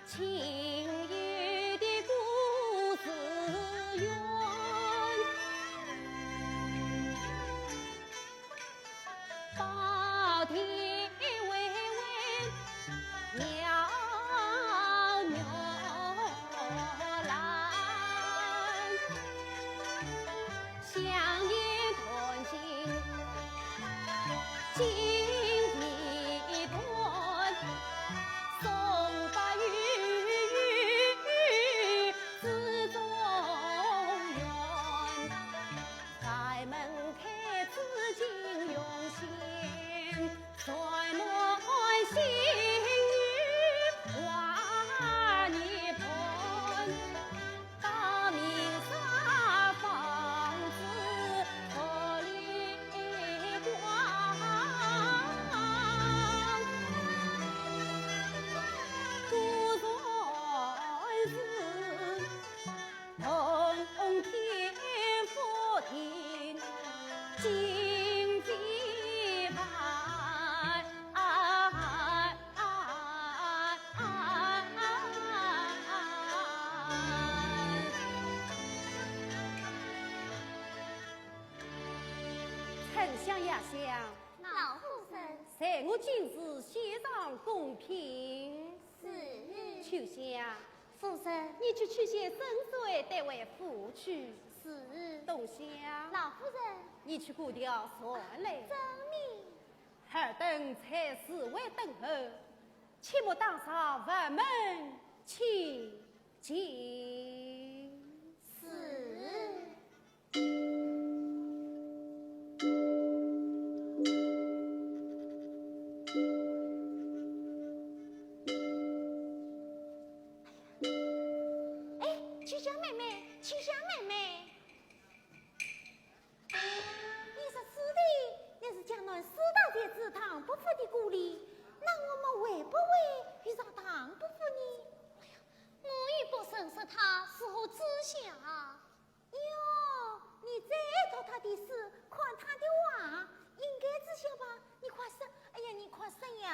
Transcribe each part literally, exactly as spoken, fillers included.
情友的故事远，宝亭微微袅袅兰，香烟断尽 金地断，松柏郁郁子中院。柴门开，紫金用线，全满新雨花泥盆。 大明沙房子佛里光，果然是洞天福地金非凡。 春香呀香，老夫人。待我今日献上贡品。是。秋香，夫人。你去取些生水带回府去。是。冬香，老夫人。你去雇条船来。遵命。 尔等在寺外等候，切莫打扰佛门清净。是。哎，秋香妹妹，秋香妹妹。 你说此地乃是江南四大才子唐伯虎的故里，那我们会不会遇上唐伯虎呢？哎呀，我又不认识他，如何知晓？哟，你再读他的诗，看他的画，应该知晓吧？你快说，哎呀，你快说呀！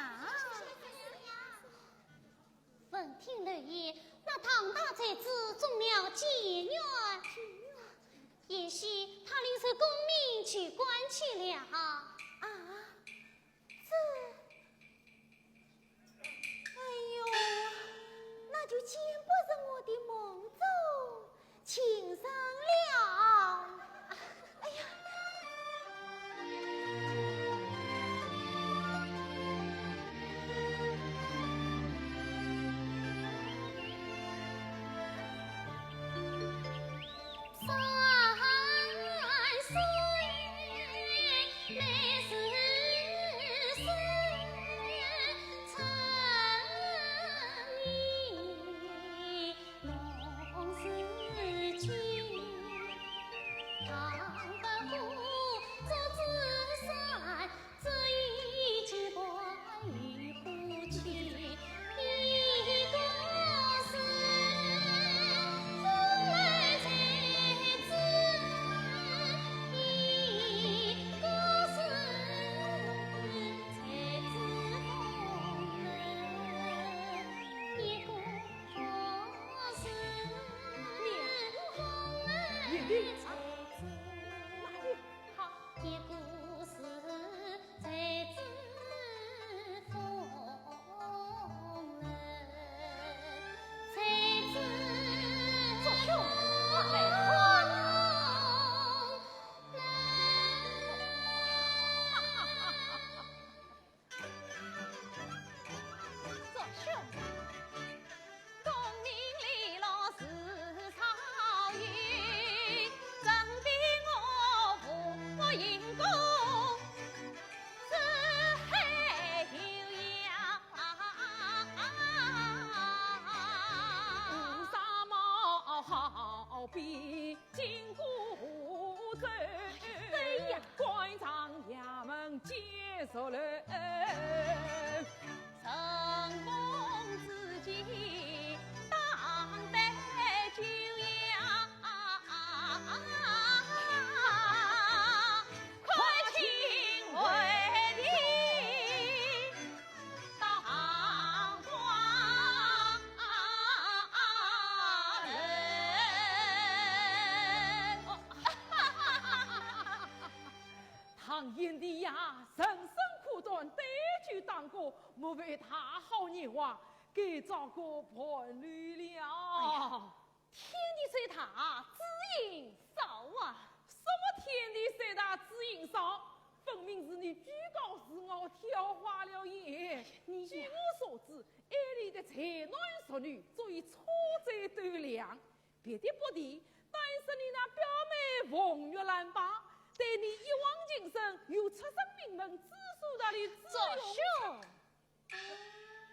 闻听楼下，那唐大才子中了解元，也许他领受功名求官去了。啊，这，哎呦，那就见不得我的梦中 情深了。哎呀！比金鼓奏，哎呀，对呀。官场衙门皆熟人。唐贤弟呀，人生苦短，对酒当歌，莫非太好年华，该找个伴侣了。哎呀，天地虽大，知音少啊。什么天地虽大，知音少？分明是你居高临下，挑花了眼。你呀，据我所知，爱你的才男淑女，足以车载斗量。别的不提，单是你那表妹凤玉兰吧，对你一往情深，有出身名门，知书达理，知勇。作秀。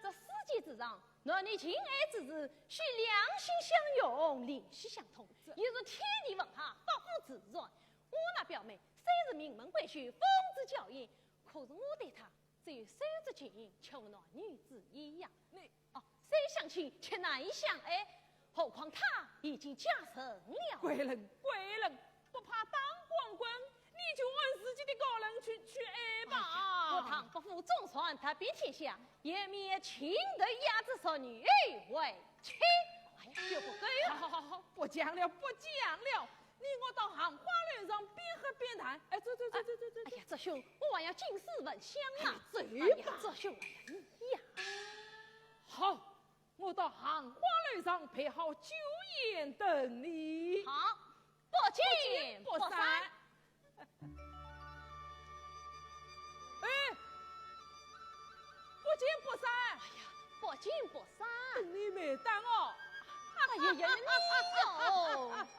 这世界之上，男女情爱之事，须两心相拥，灵犀相通，这也是天地文化，不负自然。我那表妹虽是名门闺秀，风姿娇艳，可是我对她只有手足情，却无男女之意呀。你哦，虽相亲，却难以相爱，何况她已经嫁人了。贵人，贵人，不怕当光棍，你就按自己的高人去，去爱吧。哎呀，我唐伯虎中选，踏遍天下，也没有情头雅致淑女为妻。哎呀，就不够了。好，好，好，好，不讲了，不讲了。你我到寒花楼上边喝边谈。哎，走，走，走，走，走，走。哎呀，祝兄，我还要进士闻香啊。哎，走吧。哎呀，祝兄，哎呀，你呀。好，我到寒花楼上备好酒宴等你。好，不见不散。不见不散。哎，不见不散。哎呀，不见不散。等你没等哦。哎呀呀呀，你哟。哎呀。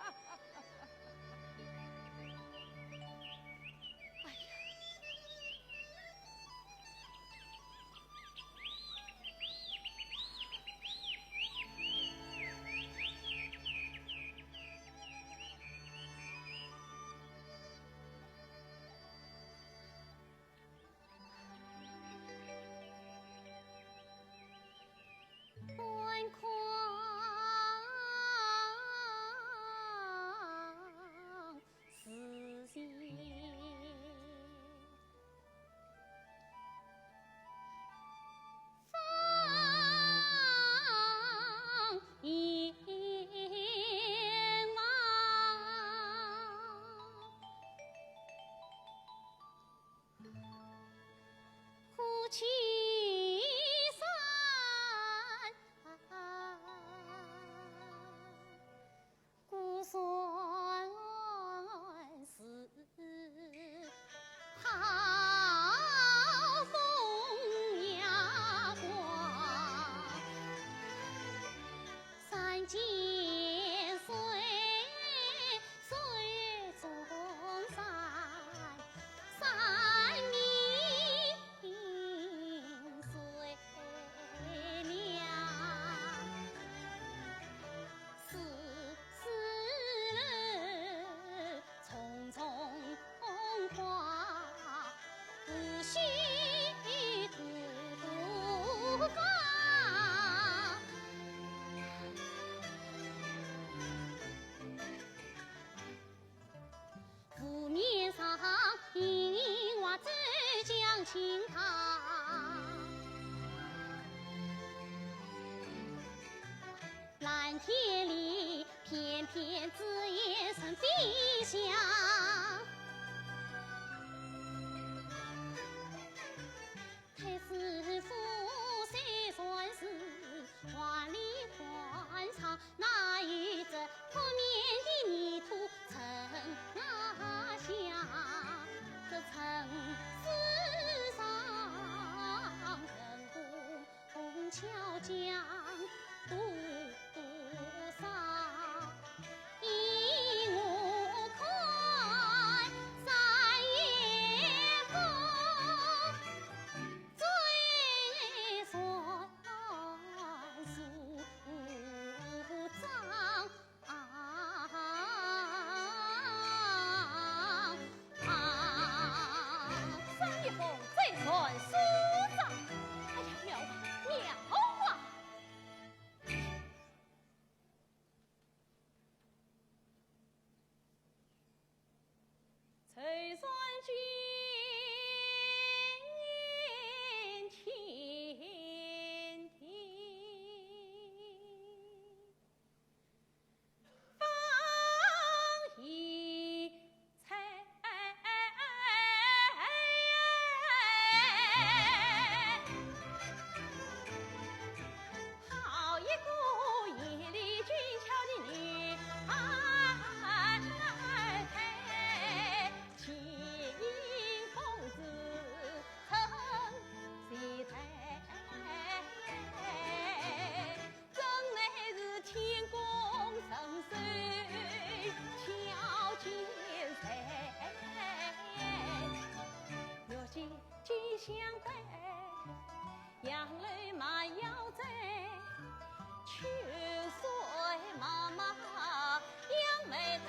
相对，杨柳蛮腰在，秋水茫茫杨梅台。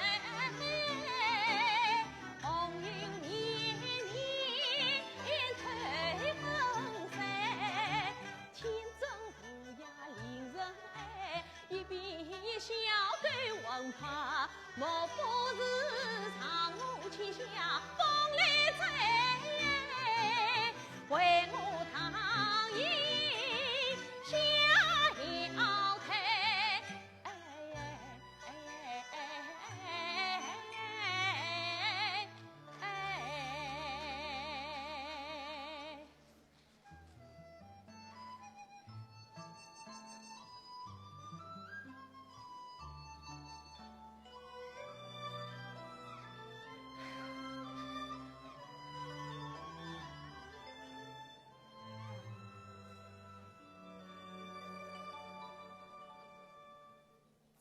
红云绵绵推分散，千层乌鸦令人爱。 一边小狗闻啼，莫不是上我膝下风来吹，为我唐寅下腰腿。哎，哎，哎，哎，哎，哎。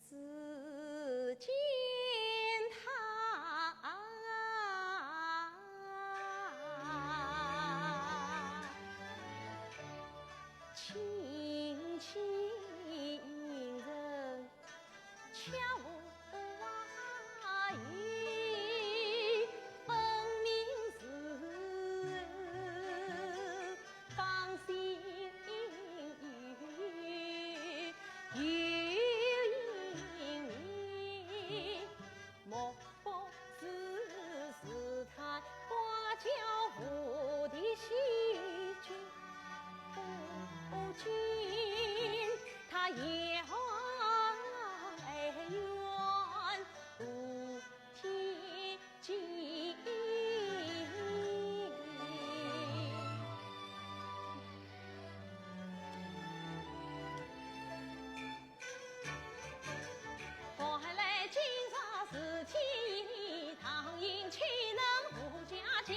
只见他轻轻吟着，悄无话语，分明是芳心。 有隐隐，莫不是试探花娇蝴蝶戏君。不禁他也哀怨，无天 看来今朝是天意，唐寅岂能无家计？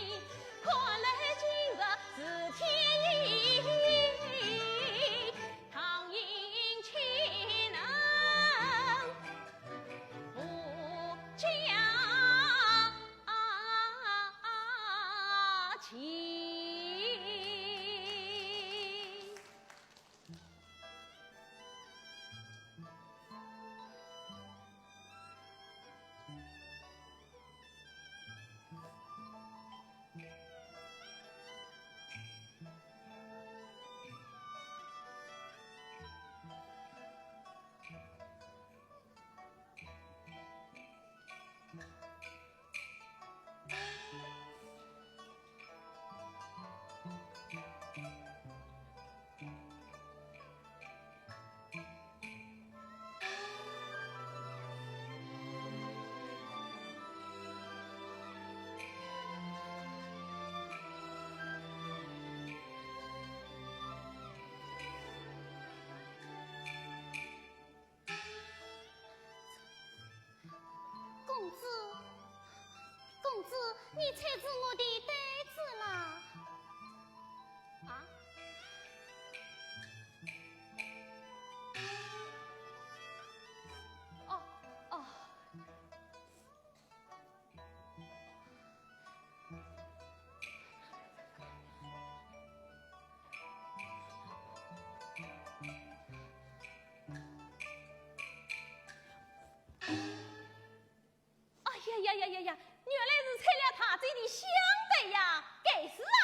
看来今朝是天意， 唐寅岂能无家计？公子，公子，你猜出我的对子了？啊？哦，哦。 哎呀呀呀呀呀！原来是拆了他这的香袋呀！该死啊！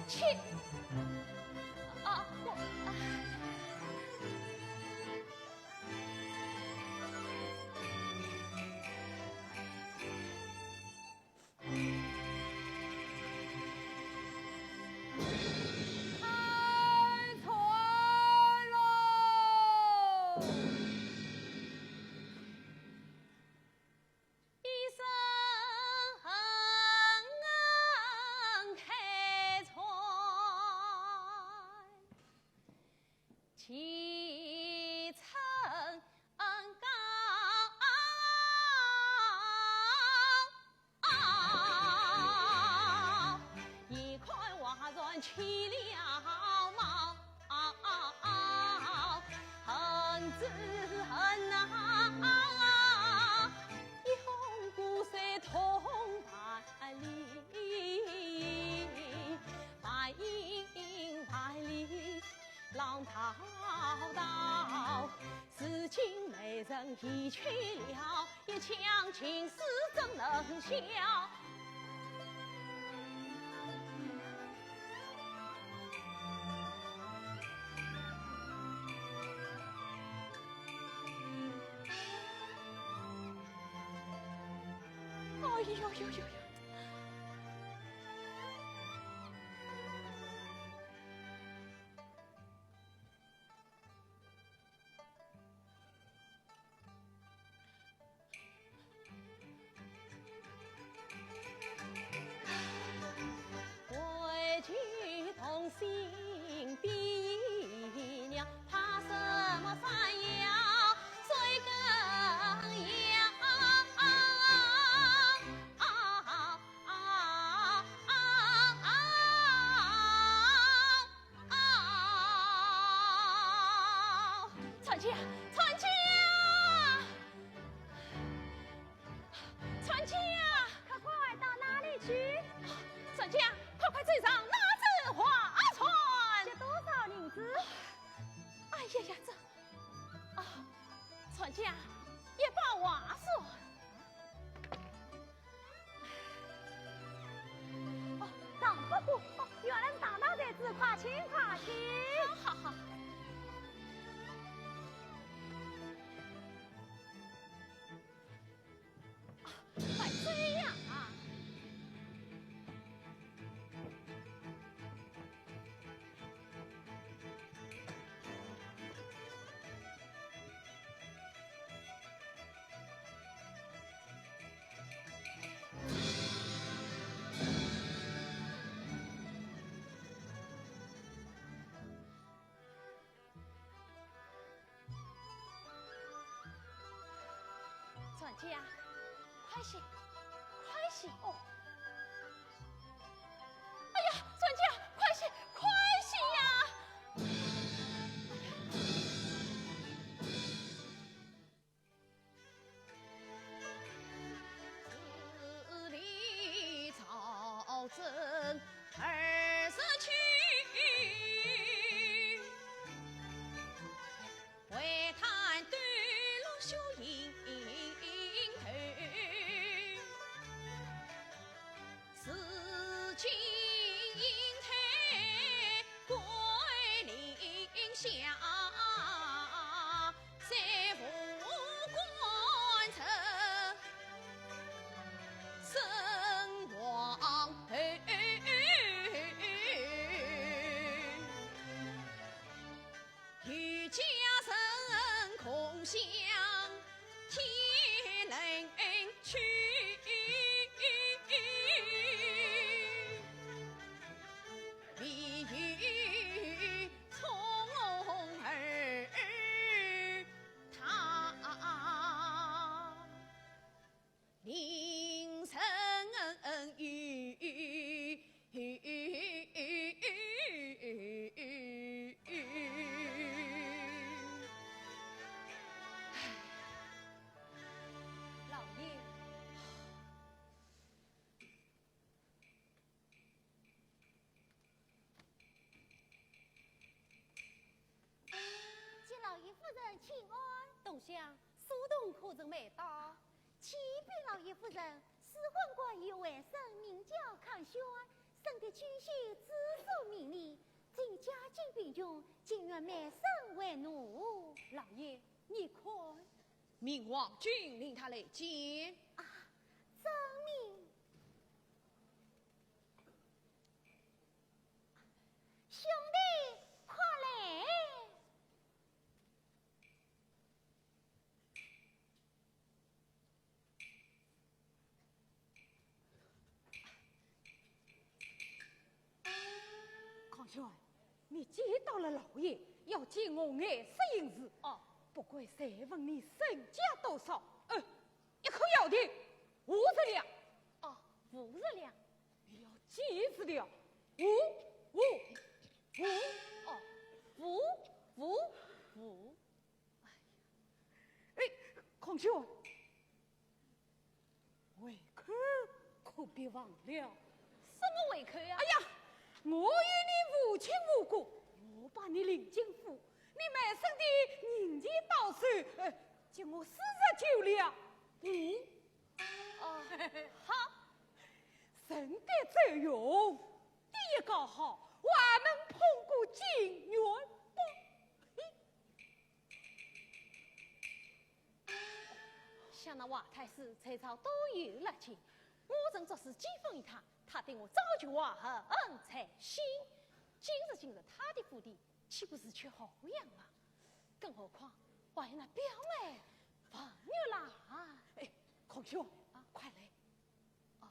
去。啊，我，啊。哎呦呦呦呦！老爷。 请老爷夫人请安。东厢，苏童可曾未到？启禀老爷夫人，书馆官有回声，名叫康宣，跟得九爷之所命令，今家境贫穷，情愿卖身为奴。老爷，你看。命王俊领他来见。啊，遵命。兄弟，快来。 康宣，你见到了老爷，要见我爱惜行事。哦。不管再问你身价多少，呃，一口咬定五十两。哦，五十两。你要几十两？五，五，五。哦，五，五，五。 哎，康宣，胃口可别忘了。什么胃口呀？哎呀，我与你无亲无故，我把你领进府，你卖身的银钱到手，呃，给我四十九两。嗯。哦，好。人的作用，第一个好，还能碰个金元宝。嘿。 想那华太师在朝多有辣劲，我曾作诗寄封于他，他对我早就怀恨在心。今时今日他的府邸岂不是缺好样啊？更何况还有那表妹凤月啦。哎，康宣，啊，快来。哦。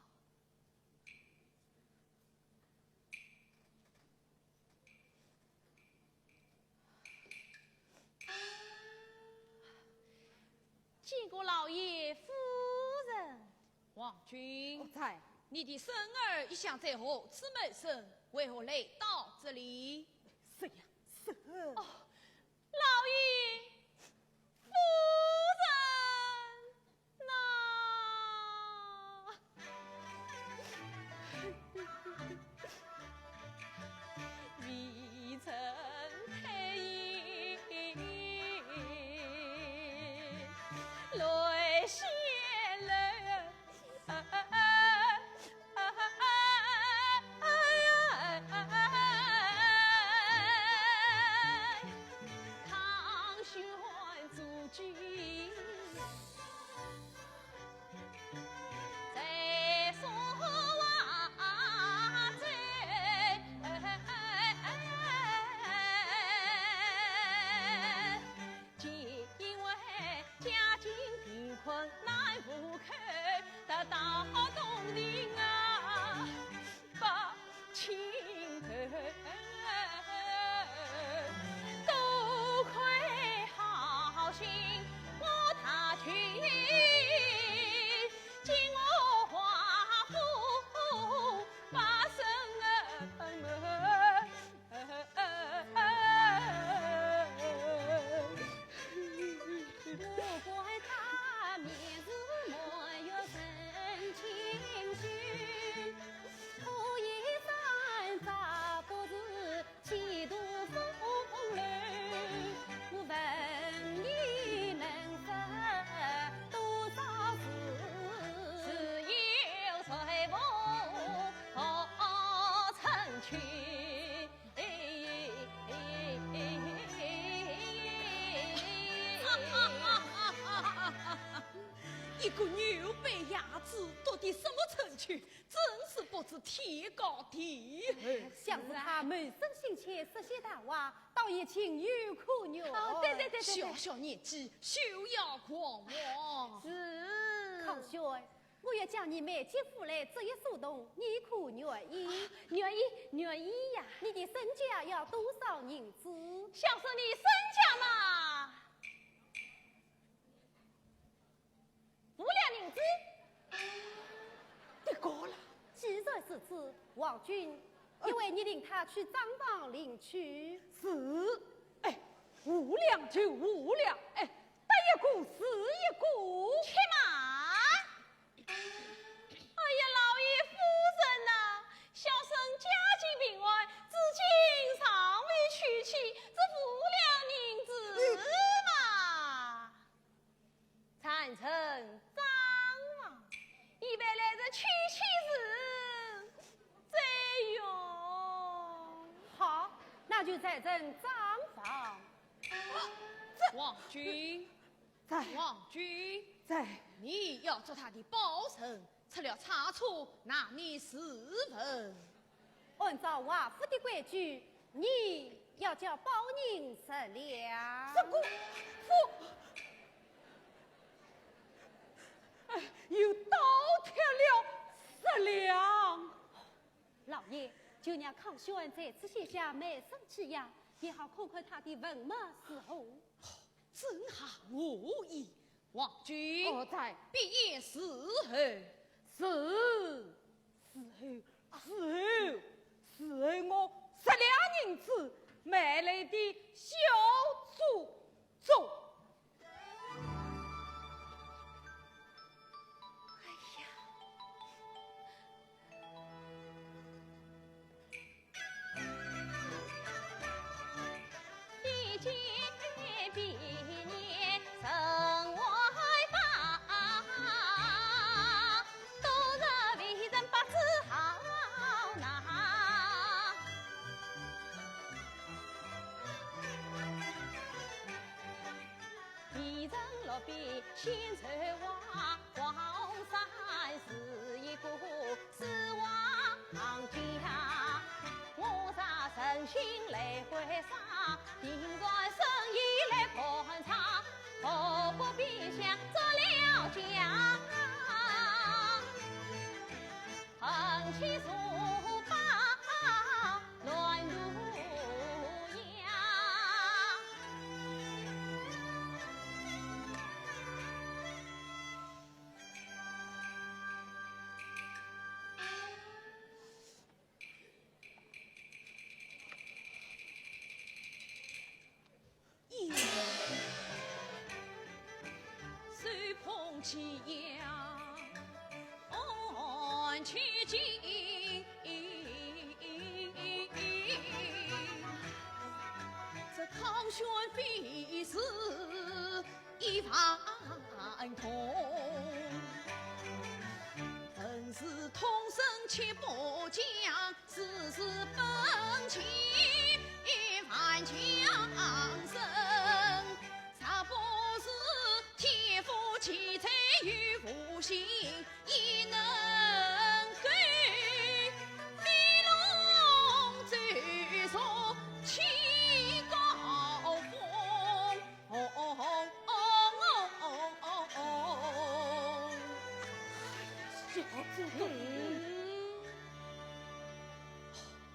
见过老爷夫人。王俊。哦，在。你的孙儿一向在何处卖身，为何来到这里？是呀，是。哦，老爷夫人。 那未曾开言来谢了。 一个牛背鸭子，到底什么成就？真是不知天高地厚。想是他谋生心切，说些大话，倒也情有可原。哦，对对对对对。小小年纪，休要狂妄。是。康宣， 我要将你卖进府来做一书童，你可愿意？愿意，愿意呀。你的身价要多少银子？小生的身价嘛，五两银子。得过了。既然如此，王俊，哎。一会你领他去账房领去。是。哎，五两就五两，哎， 得一个是一个。且慢！哎呀，老爷夫人呐，小生家境贫寒，至今尚未娶妻，这五两银子嘛，暂存账房，以备来日娶妻时再用。人账房。王君，在。王君，在。你要做他的保人，出了差错，拿你自问。按照华府的规矩，你要叫保人食粮。这个，我，哎，又倒贴了食粮。 老爷，就让康宣在此歇下，卖身契呀，也好看看他的文墨如何。正合我意。王君，哦，在。闭眼伺候。是。伺候，伺候，伺候我十两银子买来的小祖宗。 哎呀！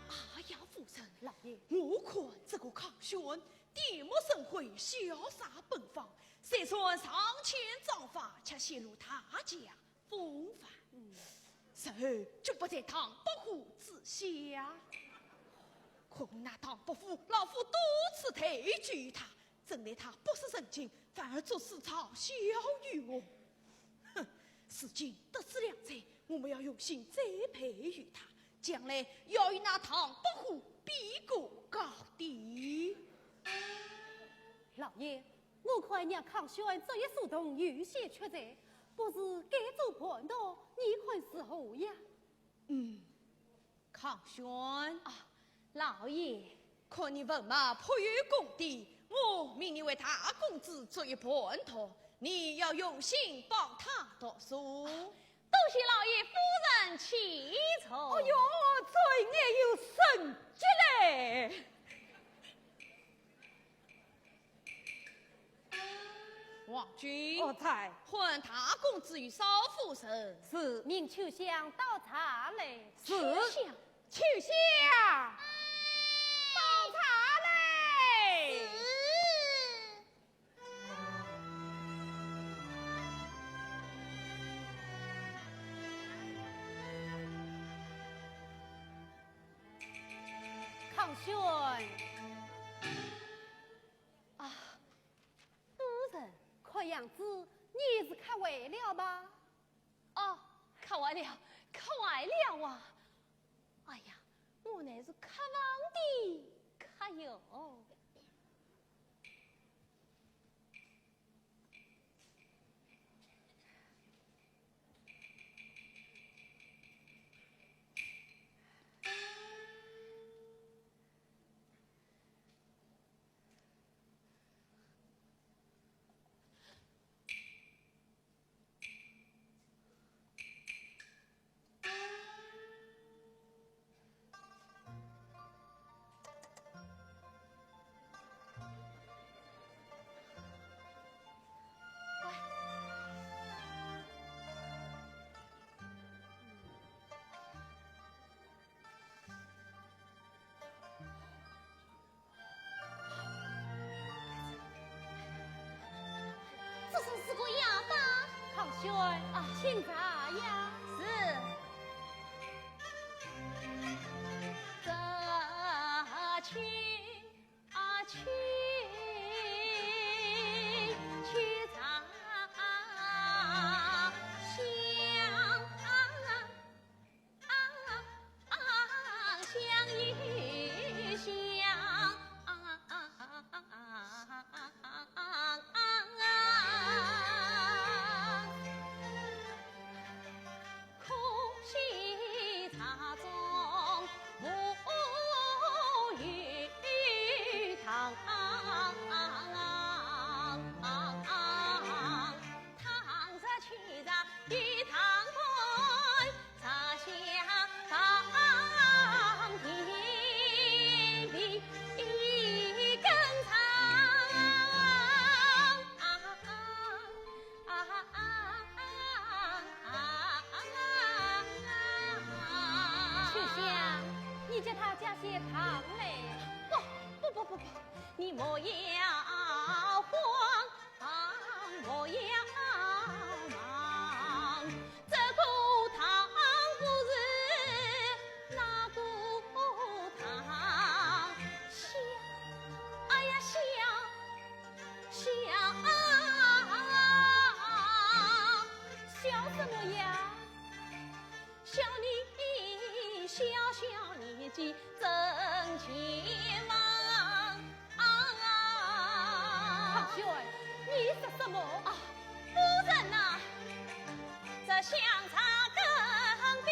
哎呀，夫人，老爷，我看这个康宣，点墨生辉，潇洒奔放，虽然尚欠章法，却显露他家风范。嗯。日后绝不在唐伯虎之下。可那唐伯虎，老夫多次推举他，怎奈他不识人情，反而作势嘲笑于我。 哼，如今得此良才，我们要用心栽培于他，将来要与那唐伯虎比个高低。老爷，我看让康宣做一书童有些缺才，不如改做叛徒，你看如何呀？嗯， 康宣。啊，老爷。看你文墨颇有功底，我命你为大公子做一叛徒，你要用心帮他读书。多谢老爷夫人器重。哎哟，真乃有神迹嘞！ 王君。哦，在。唤大公子与少夫人。是。命秋香倒茶来。是。秋香。秋香。倒茶来。是。康宣。啊， 夫人。看样子你是渴坏了吧？哦，渴坏了，渴坏了啊！哎呀，我乃是渴望的渴哟。宣啊，请茶呀。是。这去啊去去茶香。 秋香，你叫他加些糖来。不，不，不，不，不，你莫要慌，莫要忙。这个糖不是那个糖，香，哎呀，香。 笑，笑什么呀？笑你小小年纪真健忘啊！唐玄，你说什么？啊，夫人呐，这香茶更比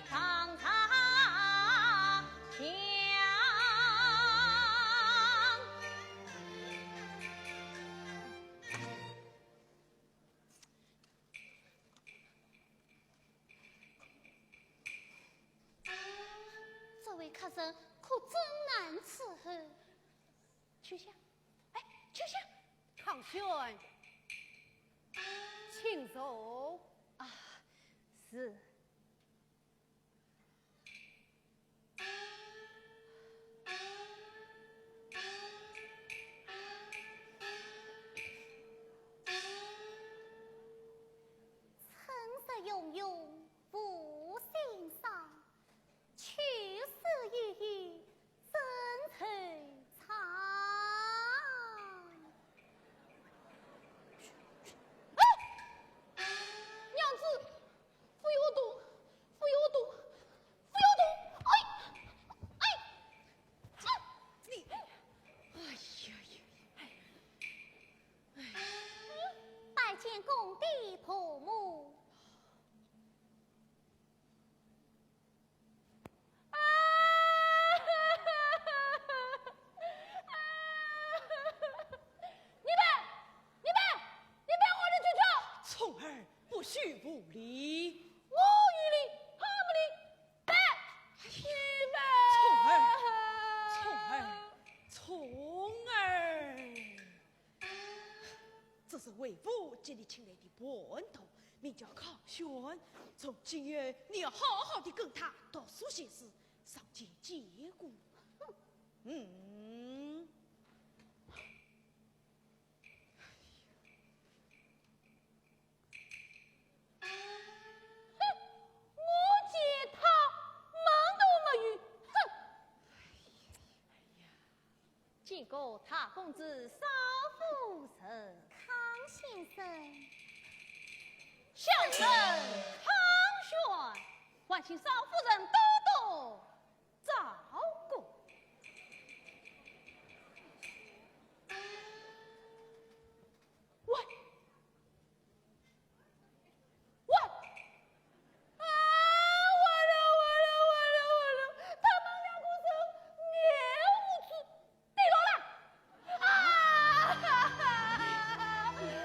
糖茶香。 这位客人可真难伺候。秋香，哎，秋香。唐玄，请坐。啊，是。 春色永永无心赏，秋色悠悠怎惆怅。啊！娘子， 不要动，不要动，不要动！哎，哎，哎，你，哎呀呀，哎，哎。拜见公爹婆母。 啊！你们，你们，你们，我的舅舅！聪儿，不许无礼。我有礼，他无礼。来，你们。聪儿，聪儿，聪儿。 这是为父给你请来的伴读，名叫康轩。从今后你要好好的跟他读书写字，上进见功。嗯。哼，我见他门都没有。哼。 见过大公子少夫人。康先生。小生康轩，还请少夫人多多照顾。喂， 喂！啊，完了，完了，完了，完了！他们两个人面无知，对了啦！啊！妈！ 哎呀，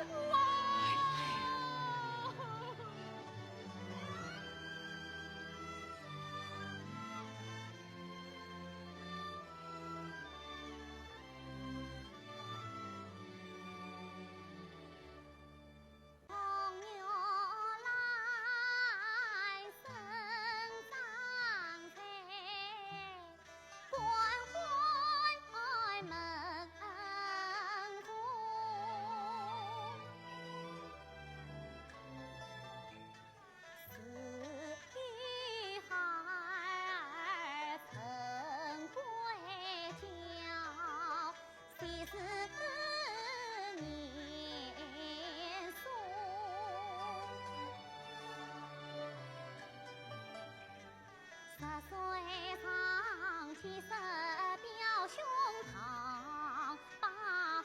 其实表兄唐伯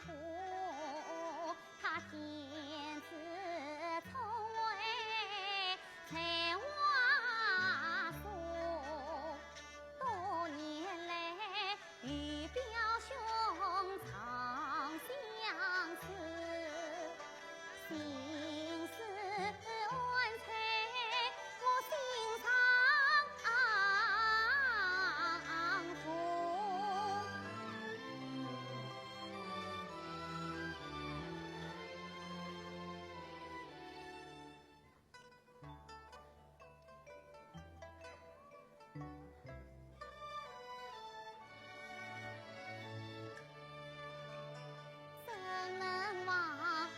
虎，他天资聪慧才华素，多年来与表兄长相思。 心事安在我心上头。 怎能忘花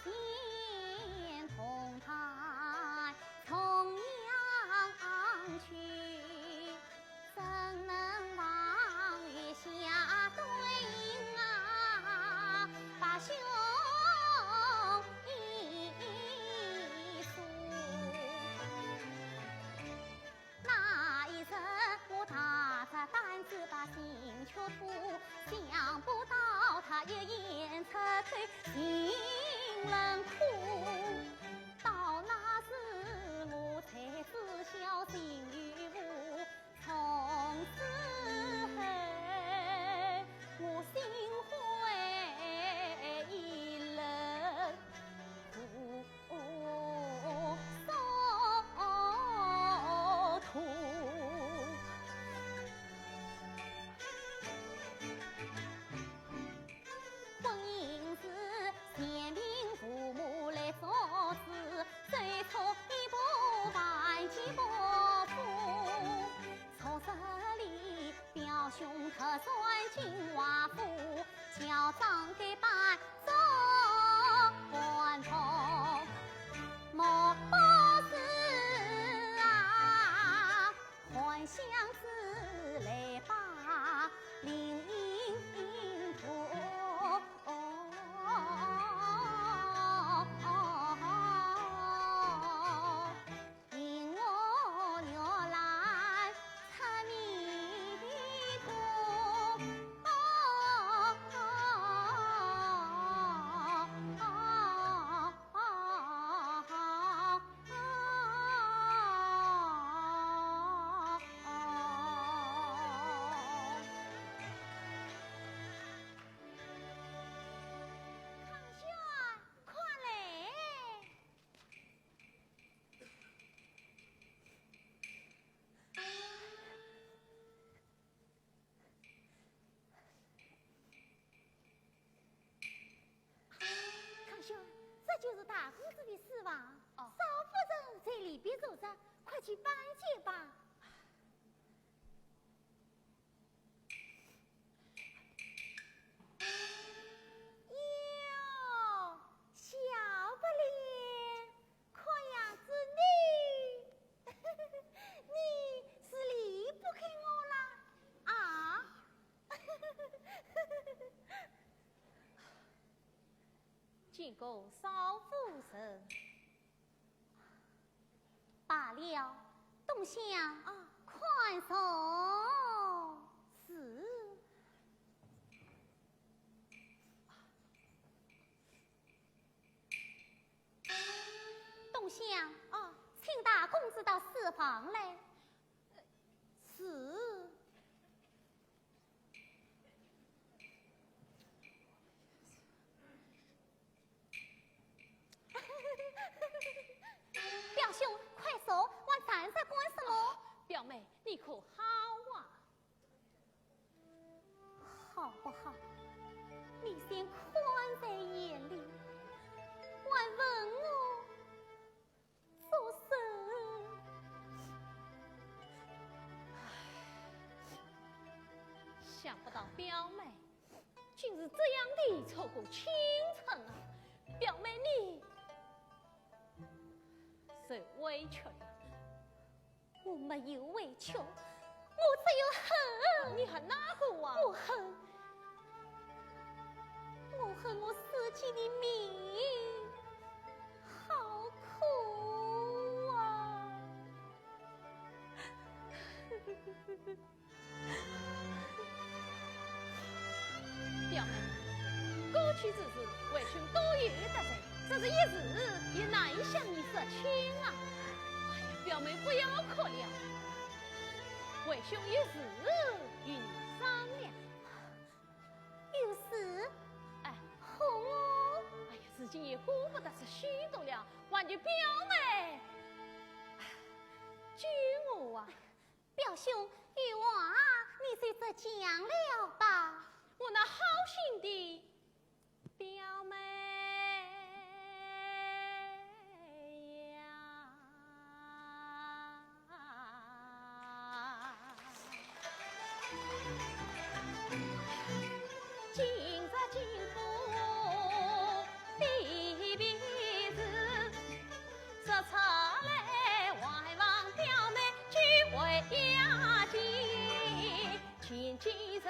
前同台重阳曲？ 怎能忘月下对影啊，把兄一诉。那一日我大着胆子把信去吐，想不到他一言出口，情人哭。到那时我才知晓情与无， 从此后，我心灰意冷，无所图。 婚姻事，全凭父母来作主，走错一步，万劫不复。昨日里，表兄客船进华府，乔装改扮做官童，莫不是啊， 还乡之来把林途。引我玉兰出迷途。 康宣，快来！康宣，这就是大公子的书房。哦。少夫人在里边坐着，快去拜见吧。 哟，小白脸，看样子你，你是离不开我了啊？见过少夫人。 罢了，东厢，啊。快坐。是。东厢，啊。请大公子到书房来。是。 表兄，快坐，还站着干什么？表妹，你可好啊？好不好？你先看在眼里，还问我 做甚？唉，想不到表妹竟是这样的错过青春啊！表妹你受委屈了。我没有委屈，我只有恨。你恨哪个啊？我恨，我恨我自己的命。 好苦啊！表妹，过去之事，为兄多有得罪，只是一时也难向你说清啊。哎呀，表妹不要哭了，为兄有事与你商量。有事？哎，好哦。哎呀，事情也顾不得说许多了，还求表妹救我啊。 表兄，有话你就直讲了吧。我那好心的表妹呀。 今日进府比比是，说出来还望表妹救回雅集。前几日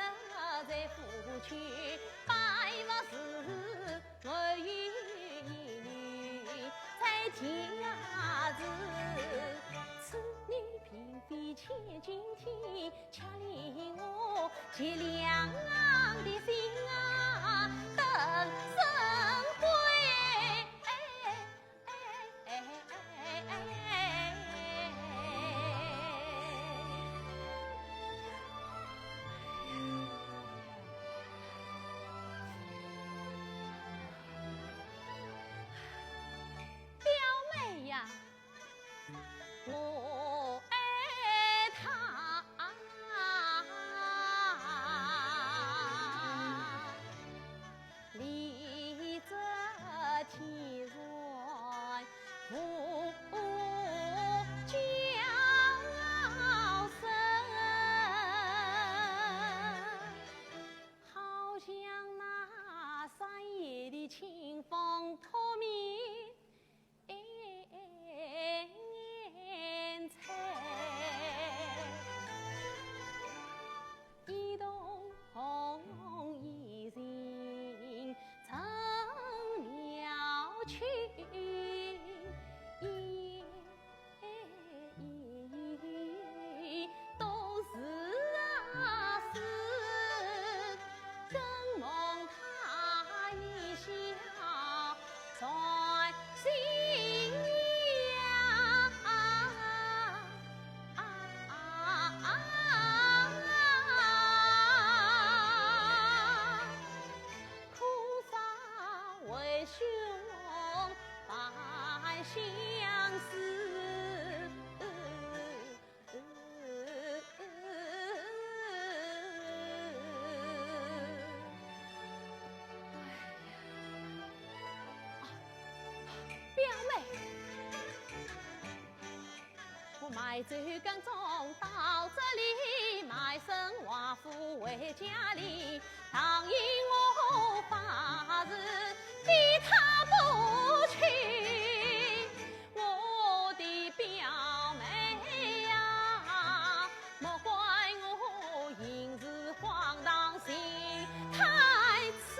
在府中拜佛时，我有一女在天涯寺，此女并非千金体， 却令我极亮的心啊，顿生畏。表妹呀， 我爱她，理直气壮，无教生。好像那山野的清风扑面 眼前，一动红衣人，正妙去。 都是啊，是更蒙他一笑传心呀。苦煞为兄白相思。 表妹，我买酒耕种到这里，卖身还富回家里，答应我发誓非她不娶。 我的表妹呀，莫怪我行事荒唐心太痴。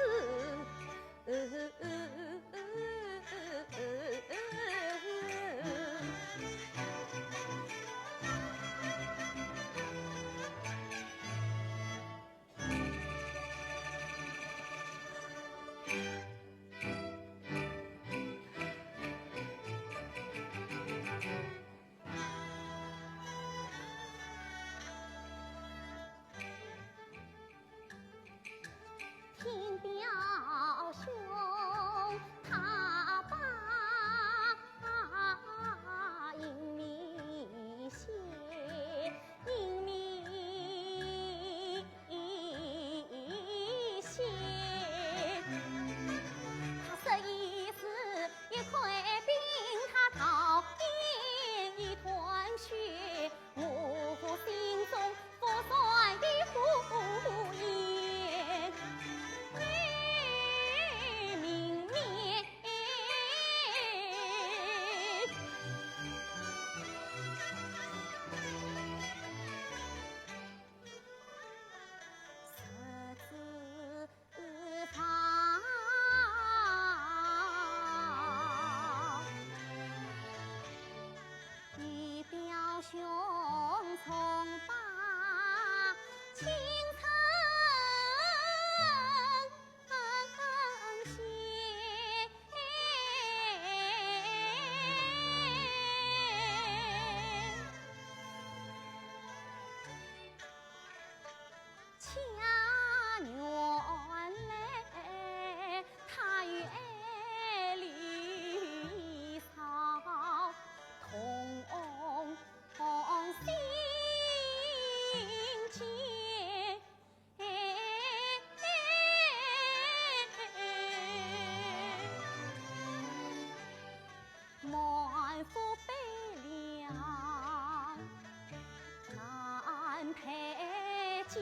只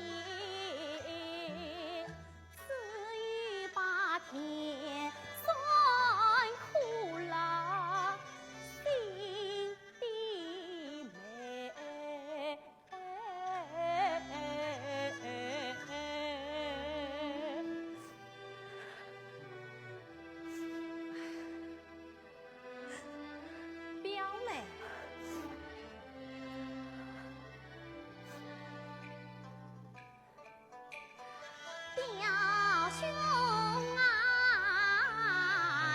有把天算苦了，心的美。 表妹。表兄啊，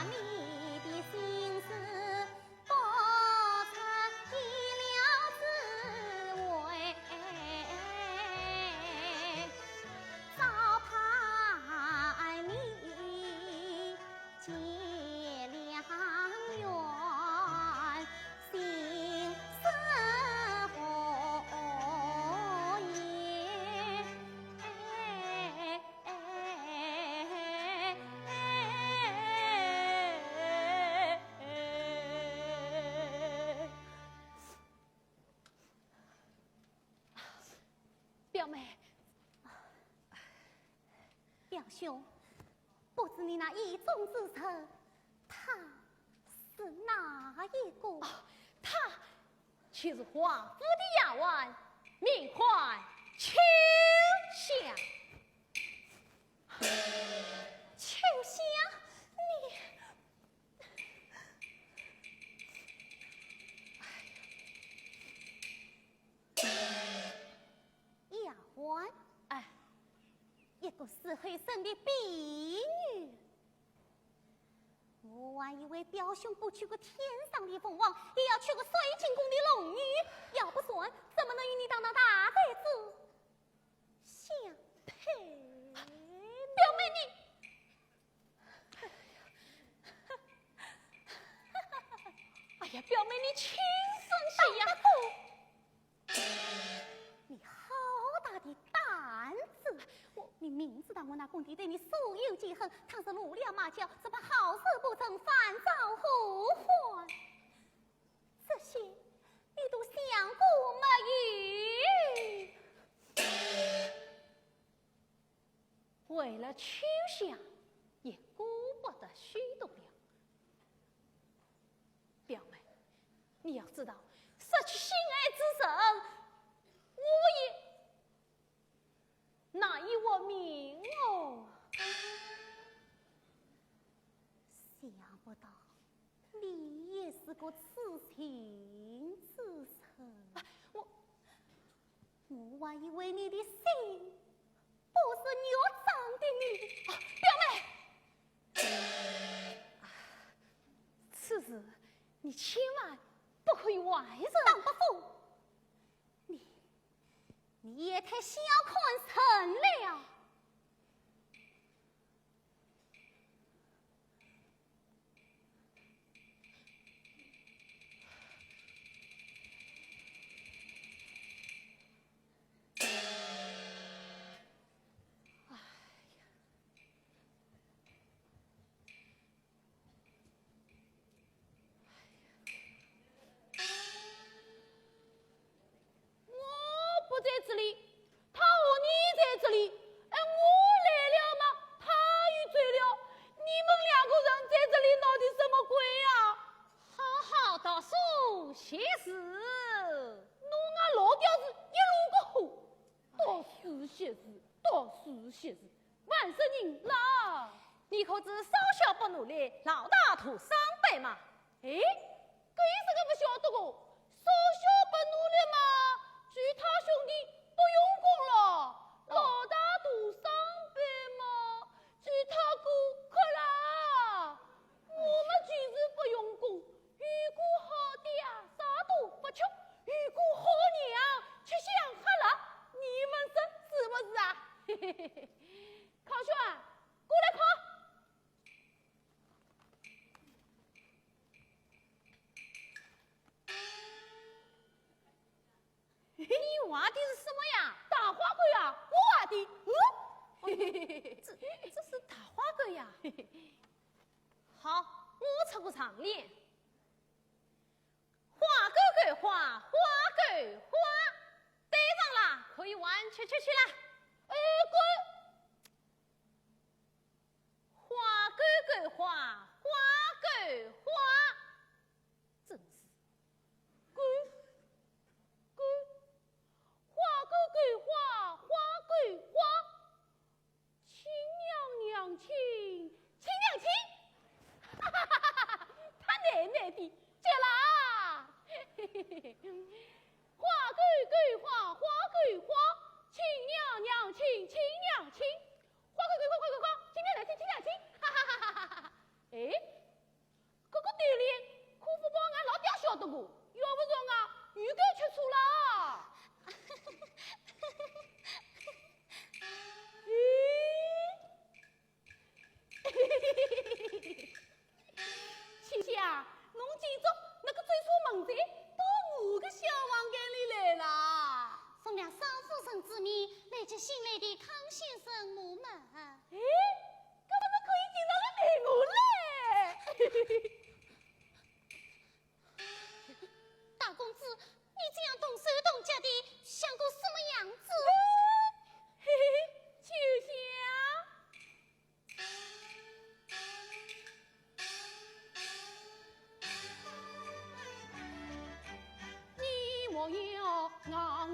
你的心思不出意料之外，早盼你 结良缘，心似火焰。表妹， 表兄，不知你那意中之人，他是哪一个？哦，他就是华府的丫鬟，名唤秋香。秋香，你…… 丫鬟，哎，一个死后生的婢女。我还以为表兄不娶个天上的凤凰，也要娶个水晶宫的龙女，要不然怎么能与你当那大才子相配？表妹你…… 哎呀，表妹，你轻声些呀！你好大的胆子！我……你明知道我那公爹对你手有记恨，倘若露了马脚，只怕好事不成，反遭后患。这些你都想过没有？ 为了秋香，也顾不得许多了。表妹，你要知道，失去心爱之人，我也难以活命哦。想不到你也是个痴情之人。啊，我…… 我还以为你的心不是肉长的呢。啊，表妹！啊，此事你千万不可与外人……唐伯虎，你……你也太小看人了。 我不在这里，他和你在这里。哎，我来了嘛，他又走了。你们两个人在这里闹的什么鬼呀？好好读书学字。侬个老吊子一路个货，读书学字，读书学字。 烦死人了！你可知少小不努力，老大徒伤悲嘛？哎，搿也是个勿晓得个，少小不努力嘛，其他兄弟不用功了，老大徒伤悲嘛，其他哥快啦！我们就是不用功，有个好爹啥都不吃，有个好娘吃香喝辣，你们说是不是啊？嘿嘿嘿嘿。 康兄啊，过来看。你画的是什么呀？大花狗呀，我画的。嗯？这，这是大花狗呀。好，我出个长联。 花狗狗花，花狗花，对上了，可以玩去去去了。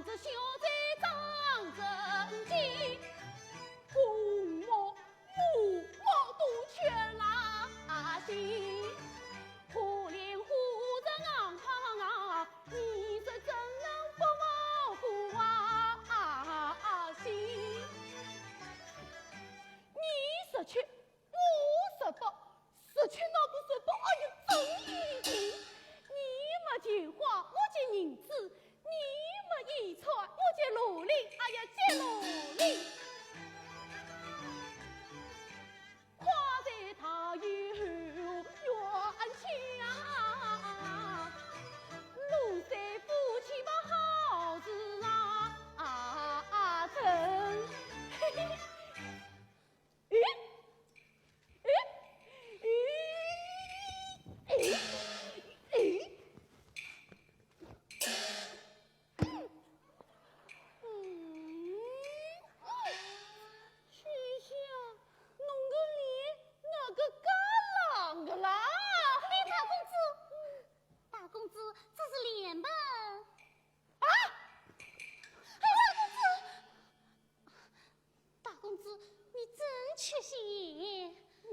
这小姐张真金，红帽、乌帽都全拉新，可怜花容硬邦啊，你说怎能不望花啊新？你说去，我说不，说去那个说不，哎呀，真的。你没钱花，我借银子；你没衣穿，我借罗绫，哎呀，借罗绫。花在她有冤家，奴才夫妻把好事啊，啊，成。嘿嘿。 咦？咦？咦？咦？咦？嗯，秋香，侬个脸哪个介冷个啦？哎，大公子，大公子，这是脸盆。啊？哎，大公子，大公子，你真缺心眼。哦？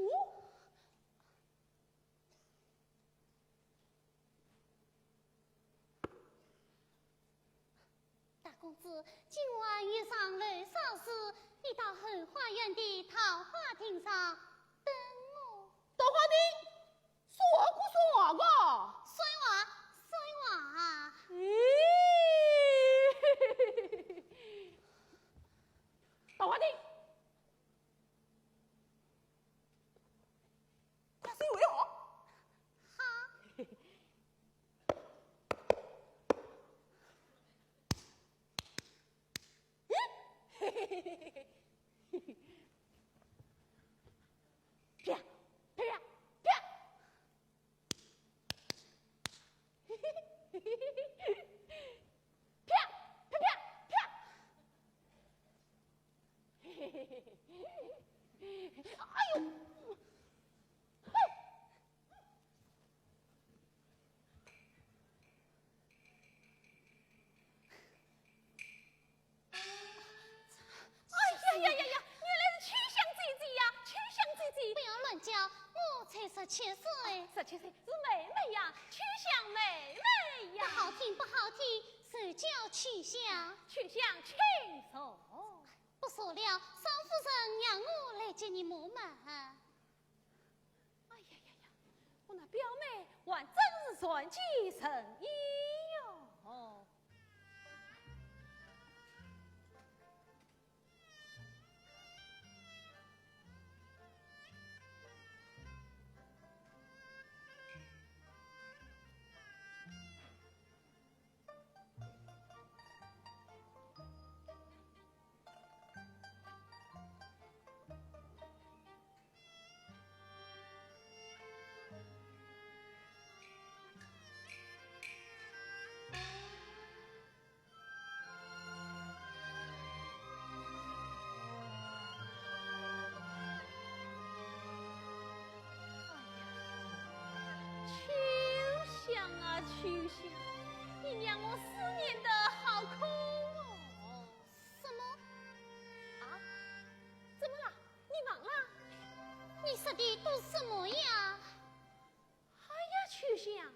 大公子，今晚有场楼烧事，你到后花园的桃花亭上等我。桃花亭？ 啥个啥个？啥话？啥话？咦，桃花亭，快些回哦。好。 啪，啪，啪，啪。啪，啪，啪，啪。哎呦！哼！ 哎呀呀呀呀，原来是秋香姐姐呀，秋香姐姐。不要乱叫，我才十七岁。十七岁是妹妹呀，秋香妹妹呀。不好听，不好听，就叫秋香。秋香，请坐。不说了，少夫人让我来接你入门。 哎呀呀呀，我那表妹还真是善解人意哟。哎呀，秋香啊，秋香，你让我思念得好苦哦。什么？啊？怎么了？你忘了？你说的都什么呀？哎呀，秋香，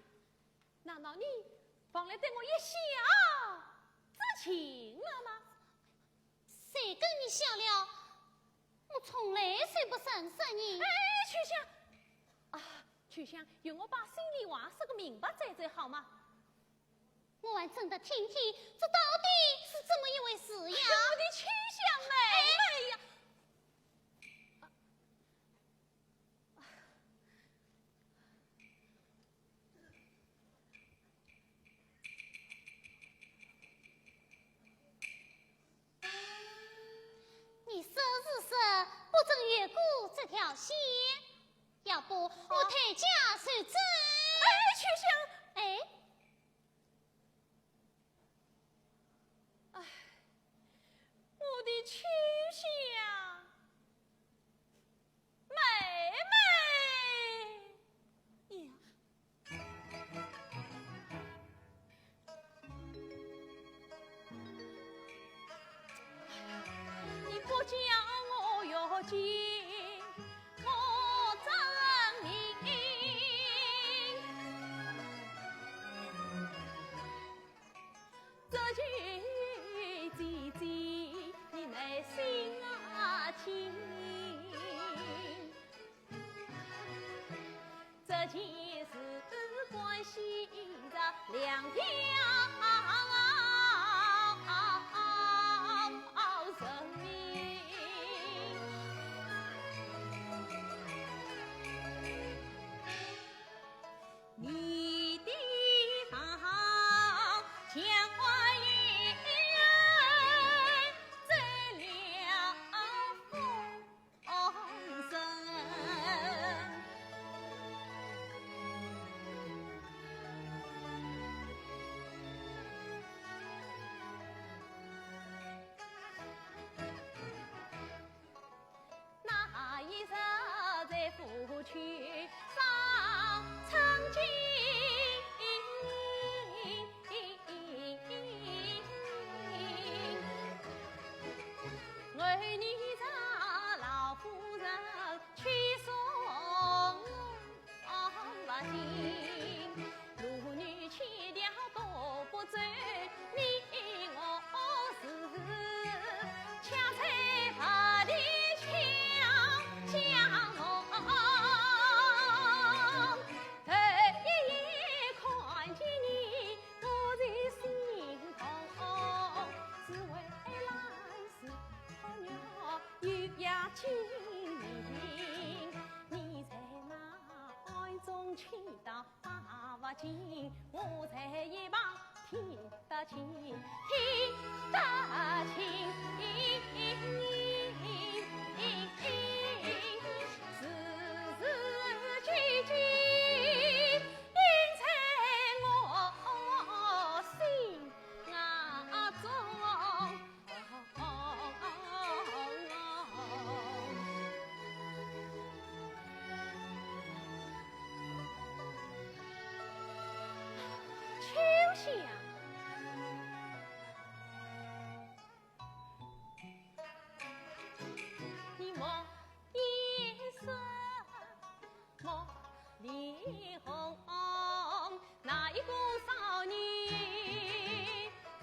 难道你忘了对我一笑之情了吗？谁跟你笑了？我从来就不认识你。哎，秋香，啊，秋香，由我把心里话说个明白再走好吗？我还真的听听，这到底是怎么一回事呀？哎，我的秋香妹妹呀！啊，啊。 你说是说，不准越过这条线，要不我抬价就走。哎，秋香，哎，哎，我的秋香。 妹妹呀。前世关系着两条人命。你的房前花园，这两封 红尘。那一日在府去上春景。 为你这老夫人去送佛经，路女千条都不走，你我是恰在佛的桥相逢。头一眼看见你， 我在心痛，只为来世好月又要清明。你在那暗中祈祷发佛经，我在一旁听得清，听得清。字字句句 印在我心中。秋香。 你莫言说，莫脸红，哪一个少年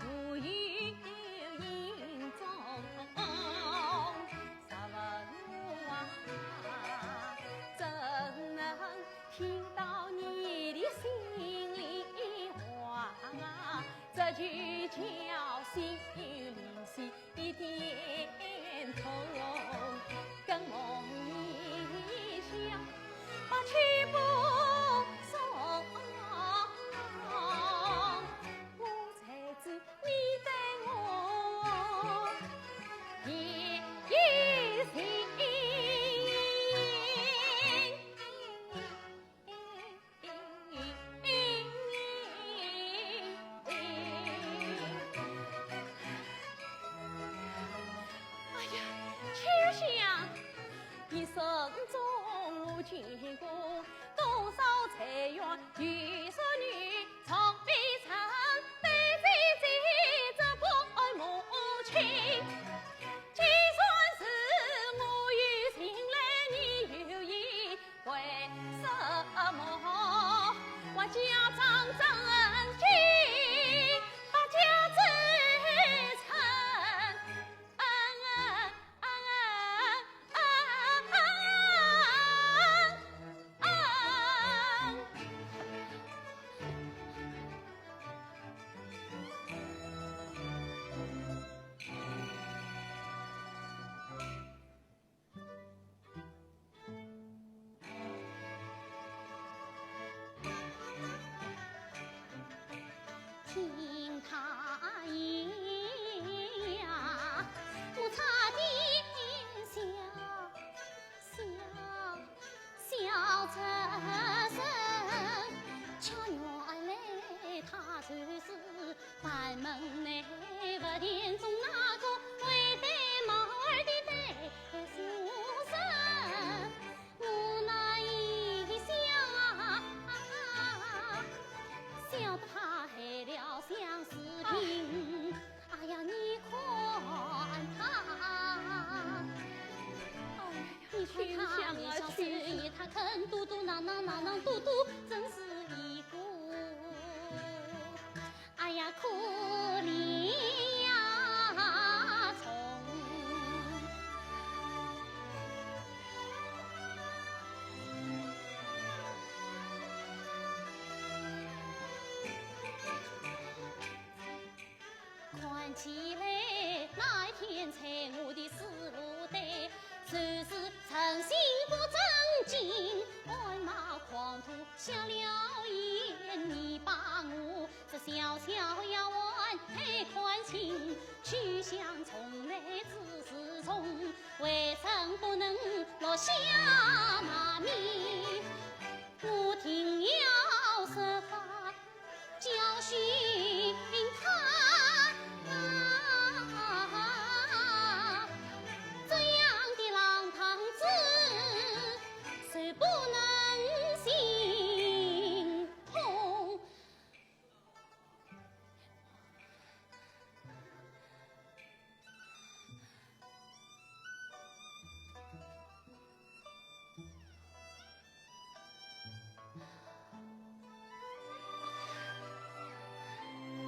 无有影踪？若问我啊，怎能听到你的心里话啊？这就叫心有灵犀 一点通，更梦一想，不去不送。我才知你对我也有情。 哎呀，秋香，一生中我见过多少才华与淑女，从未曾对自己这般无情。既然是我有情来，你有意， 为什么我假装正经，不假真诚？听他言呀，我差点笑，笑，笑出声。巧原来他就是 板门内佛殿中那个会戴帽儿的戴书生。我那一笑啊，笑得他害了相思病。哎呀，你看他。哎呀，你看他，秋香啊，你小时秋香。也他肯嘟嘟囔囔囔囔嘟嘟，真是一个 哎呀，可怜呀虫。起来，那一天在我的师傅对，就是诚心不正经，鞍马狂徒下了眼，你把我这小小丫鬟太看轻，曲项从来只是从，为什不能落下骂名？我定要设法 教训他。这样的浪荡子，谁不能心痛？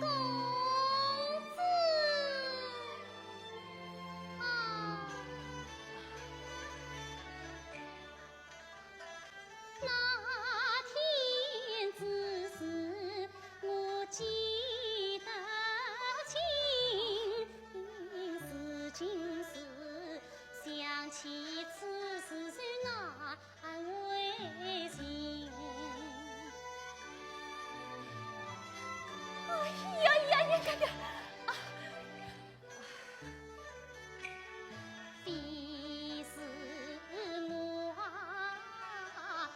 公子啊，那天之事我记得清，如今是想起此事，谁难 安慰情。哎呀呀呀呀呀！啊！非是我啊，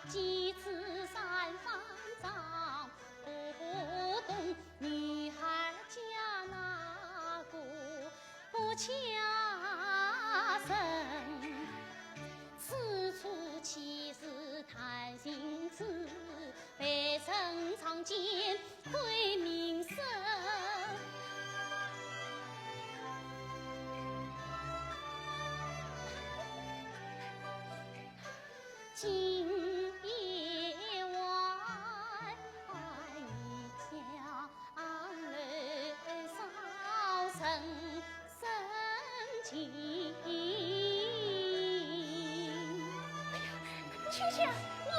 几次三番张 不懂女孩家那个不恰身，此处岂是谈心处，被人常见亏名声。 今夜晚你将来少生生情。哎呀，秋香，我，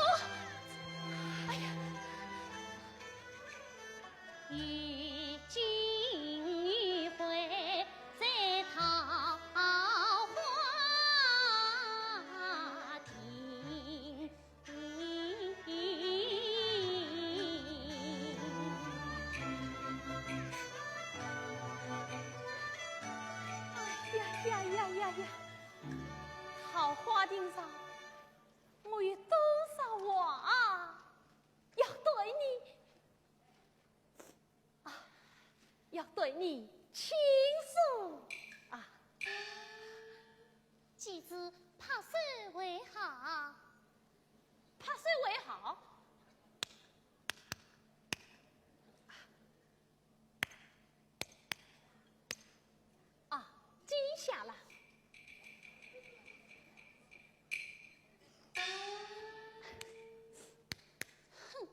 哎呀。 有今一回在桃花亭。哎呀呀呀呀呀！桃花亭上，我有多少话要对你 啊，要对你倾诉啊。姐姐，拍手为好。拍手为好？啊，记下了。 哼，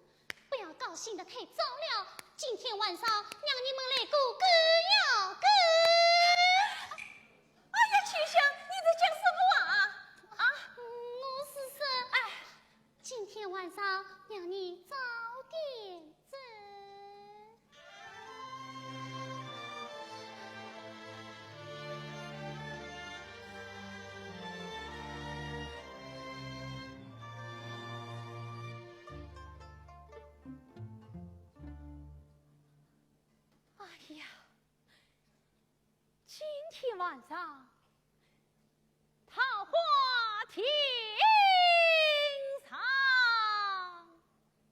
不要高兴得太早了。今天晚上让你们来过歌谣歌。哎呀，秋香，你在讲什么啊？啊？嗯，我是说，哎，今天晚上让你早点走。 哎呀，今天晚上桃花亭上，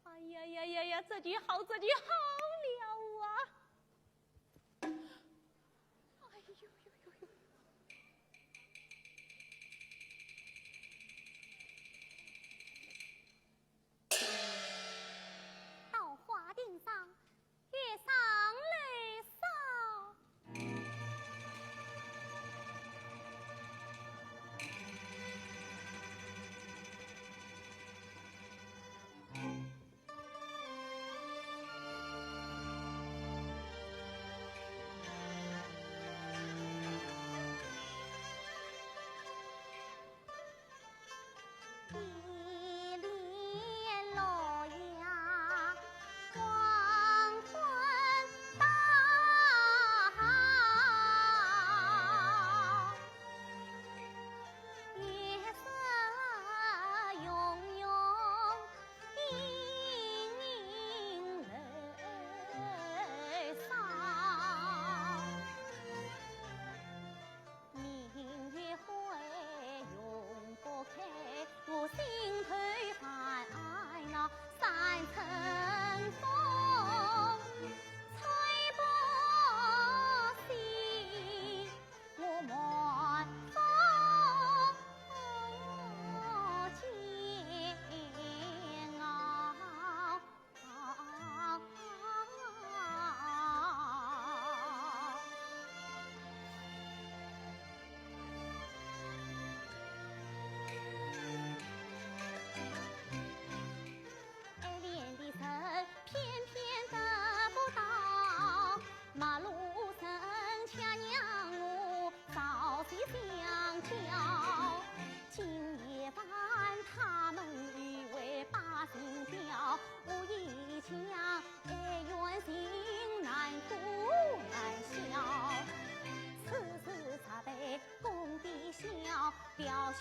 哎呀呀呀呀，这就好，这就好了啊！哎呦呦呦呦！ 桃花亭上月上楼烧。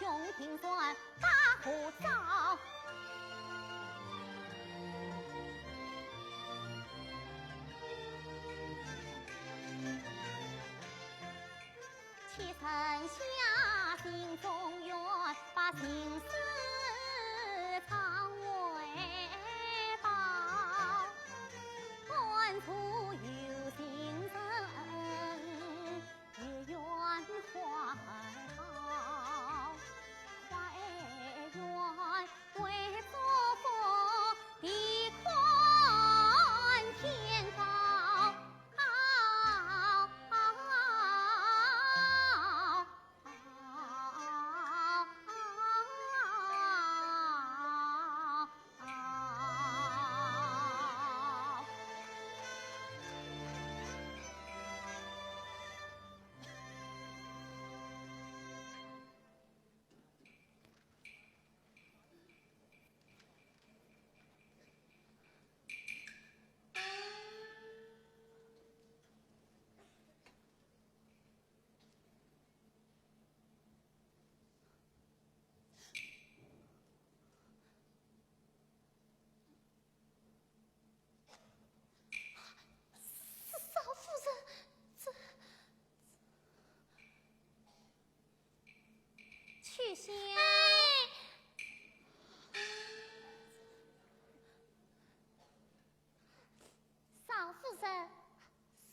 用庭算把火烧。且臣下心中愿，把情丝藏为宝，暗处有情人， 也愿怀抱，怀愿为祝福地宽天高。少夫人，这，秋香。哎，少夫人，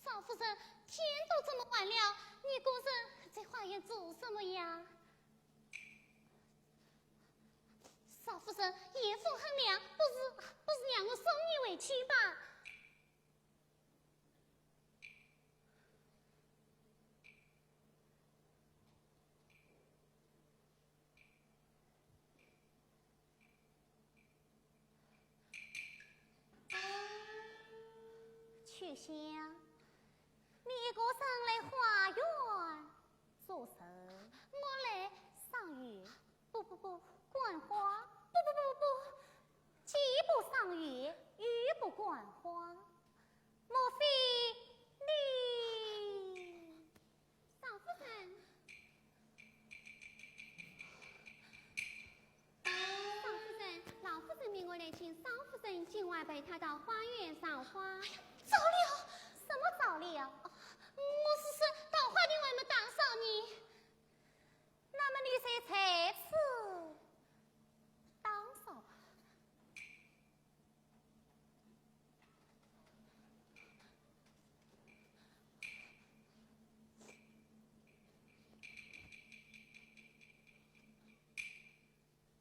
少夫人，天都这么晚了，你个人在花园做什么呀？ 少夫人，夜风很凉，不如，不如让我送你回去吧。秋香，你一个人来花园做甚？我来赏月。 不不不，观花。不不不不不，既不赏月，又不观花，莫非你……少夫人，少夫人，老夫人命我来请少夫人，今晚陪她到花园赏花。哎呀，糟了！什么糟了？哦，我是说，桃花亭还没打扫呢。 那么你就在此打扫吧。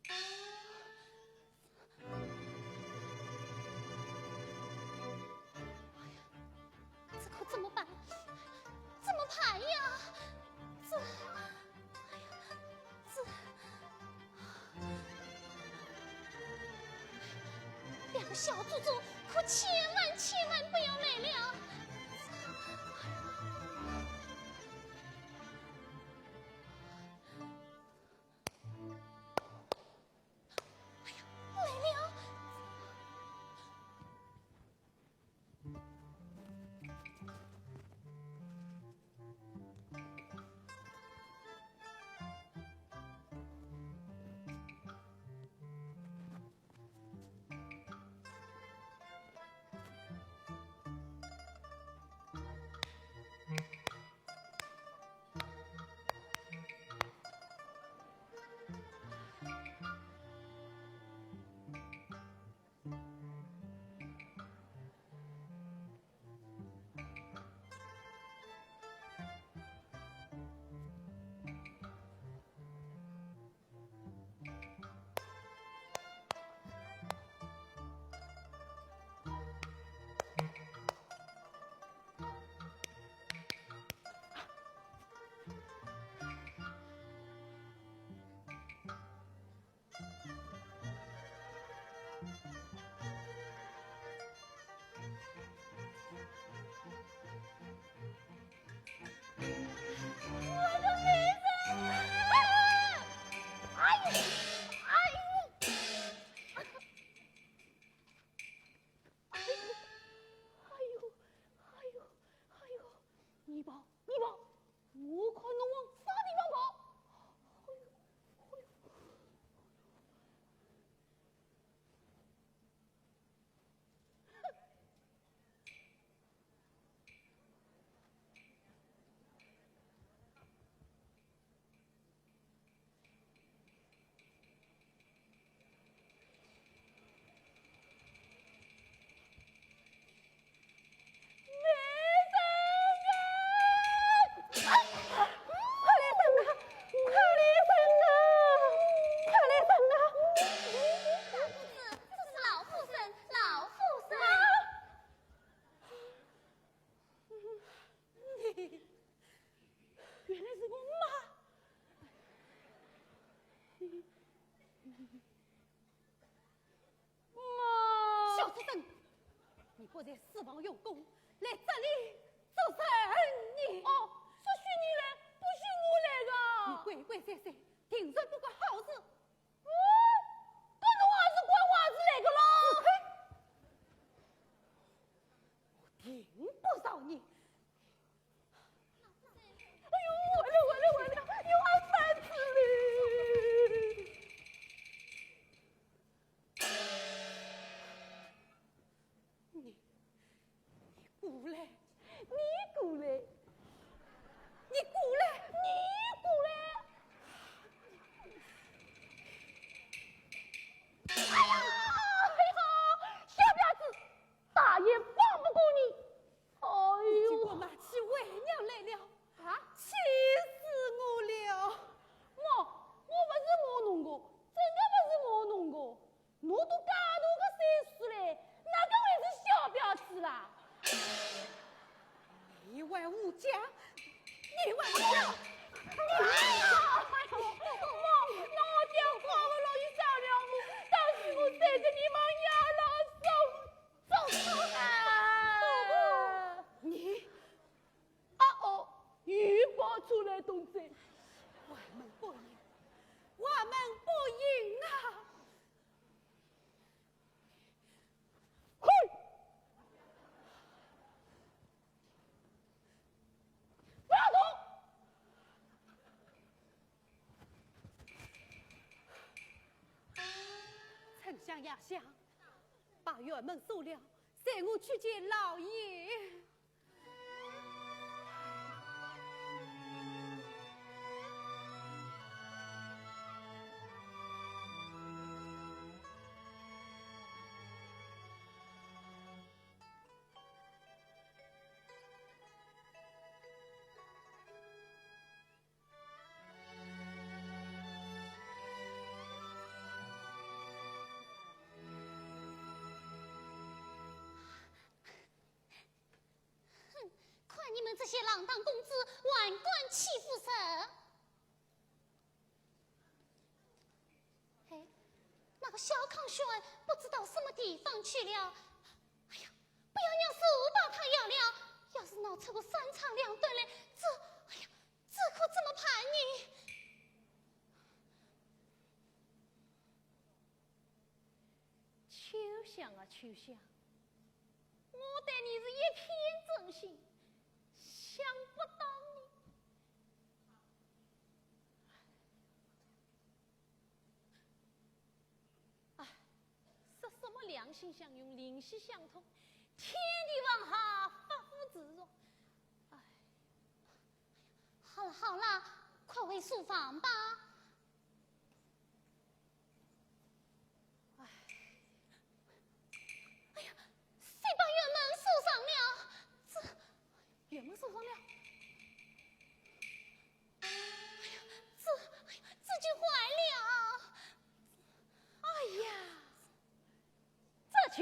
哎呀，这可怎么办？怎么办呀？这，哎呀，这，两个小祖宗可千万千万不要来了。 哎呀，来了！我在书房用功，来这里做甚呢？哦，说许你来，不许我来的。你鬼鬼祟祟，定然不干好事。哦，搿侬还是怪我还是来的咯？我定不饶你。哎呦，完了完了完了，又要翻子了。 你，你过来，你过来，你过来，你过来！哎呀，哎呀，小婊子，打也放不过你！哎呦，你竟敢骂起为娘来了！啊？气死我了！我，我不是骂侬的，真的不是骂侬的。 侬都介大个岁数嘞，哪个会是小婊子啦？你还无家，你还无家！哎呀，哎呦，妈，那我爹花不落一张良木，但是我对着你们娘老祖宗啊！你，啊哦，又跑出来动嘴。我们不应，我们不应啊！ 嘿！不要动！丞相、丞相，把辕门锁了，随我去见老爷。 哼，看你们这些浪荡公子，还敢欺负人！哎，那个小康兄不知道什么地方去了。哎呀，不要让树把他摇了，要是闹出个三长两短来，这，哎呀，这可怎么办呢？ 秋香啊，秋香，我对你是一片真心，想不到你。哎，说什么两心相悦，灵犀相通，天地往下，发乎自如。哎，好了好了，快回书房吧。 哎，哎呀，谁把辕门锁上了？这，辕门锁上了。哎呀，这，哎呀，这就坏了。哎呀，这就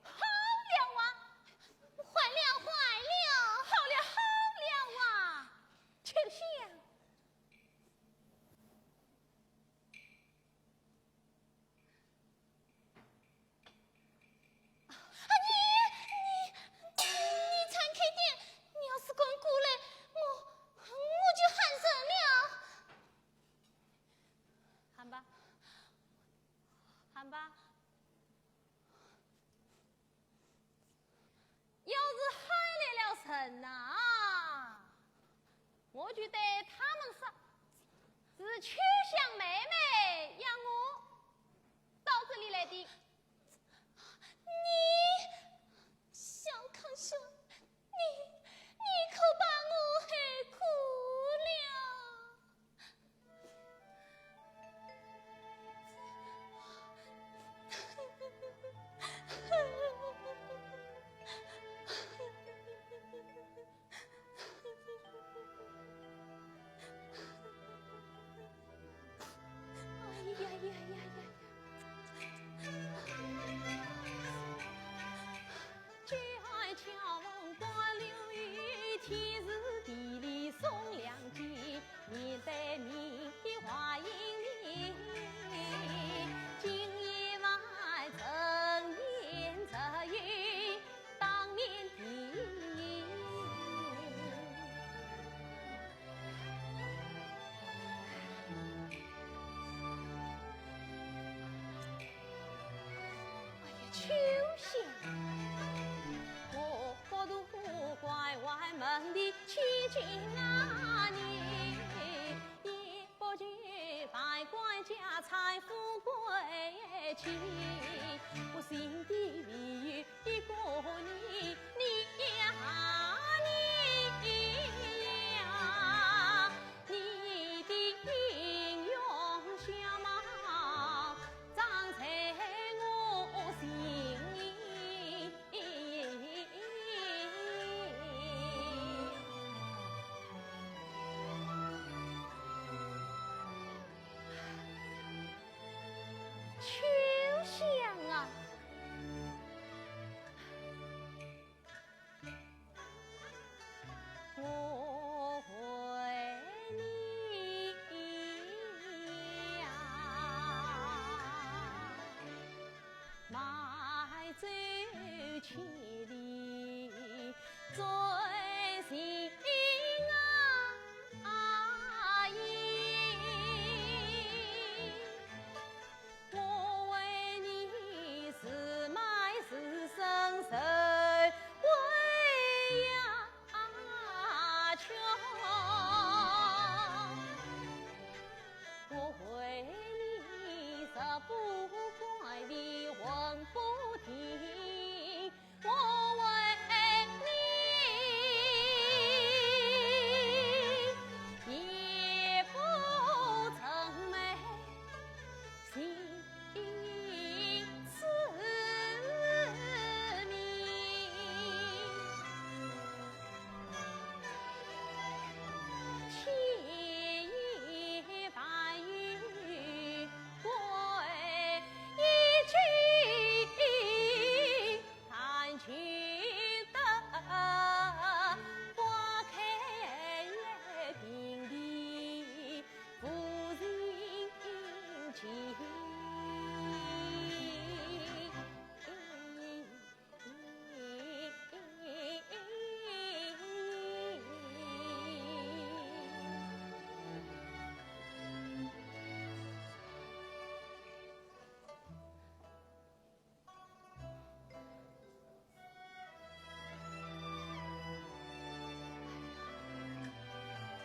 好了啊！坏了，坏了！好了，好了啊！秋香。 啊，你，你，你闪开点！你要是敢过来，我，我就喊人了。喊吧，喊吧。 要是喊来了人呐，我就对他们说，是秋香妹妹让我到这里来的。你，小康兄，你，你可把我害苦了。 哎呀呀呀呀呀！秋香啊！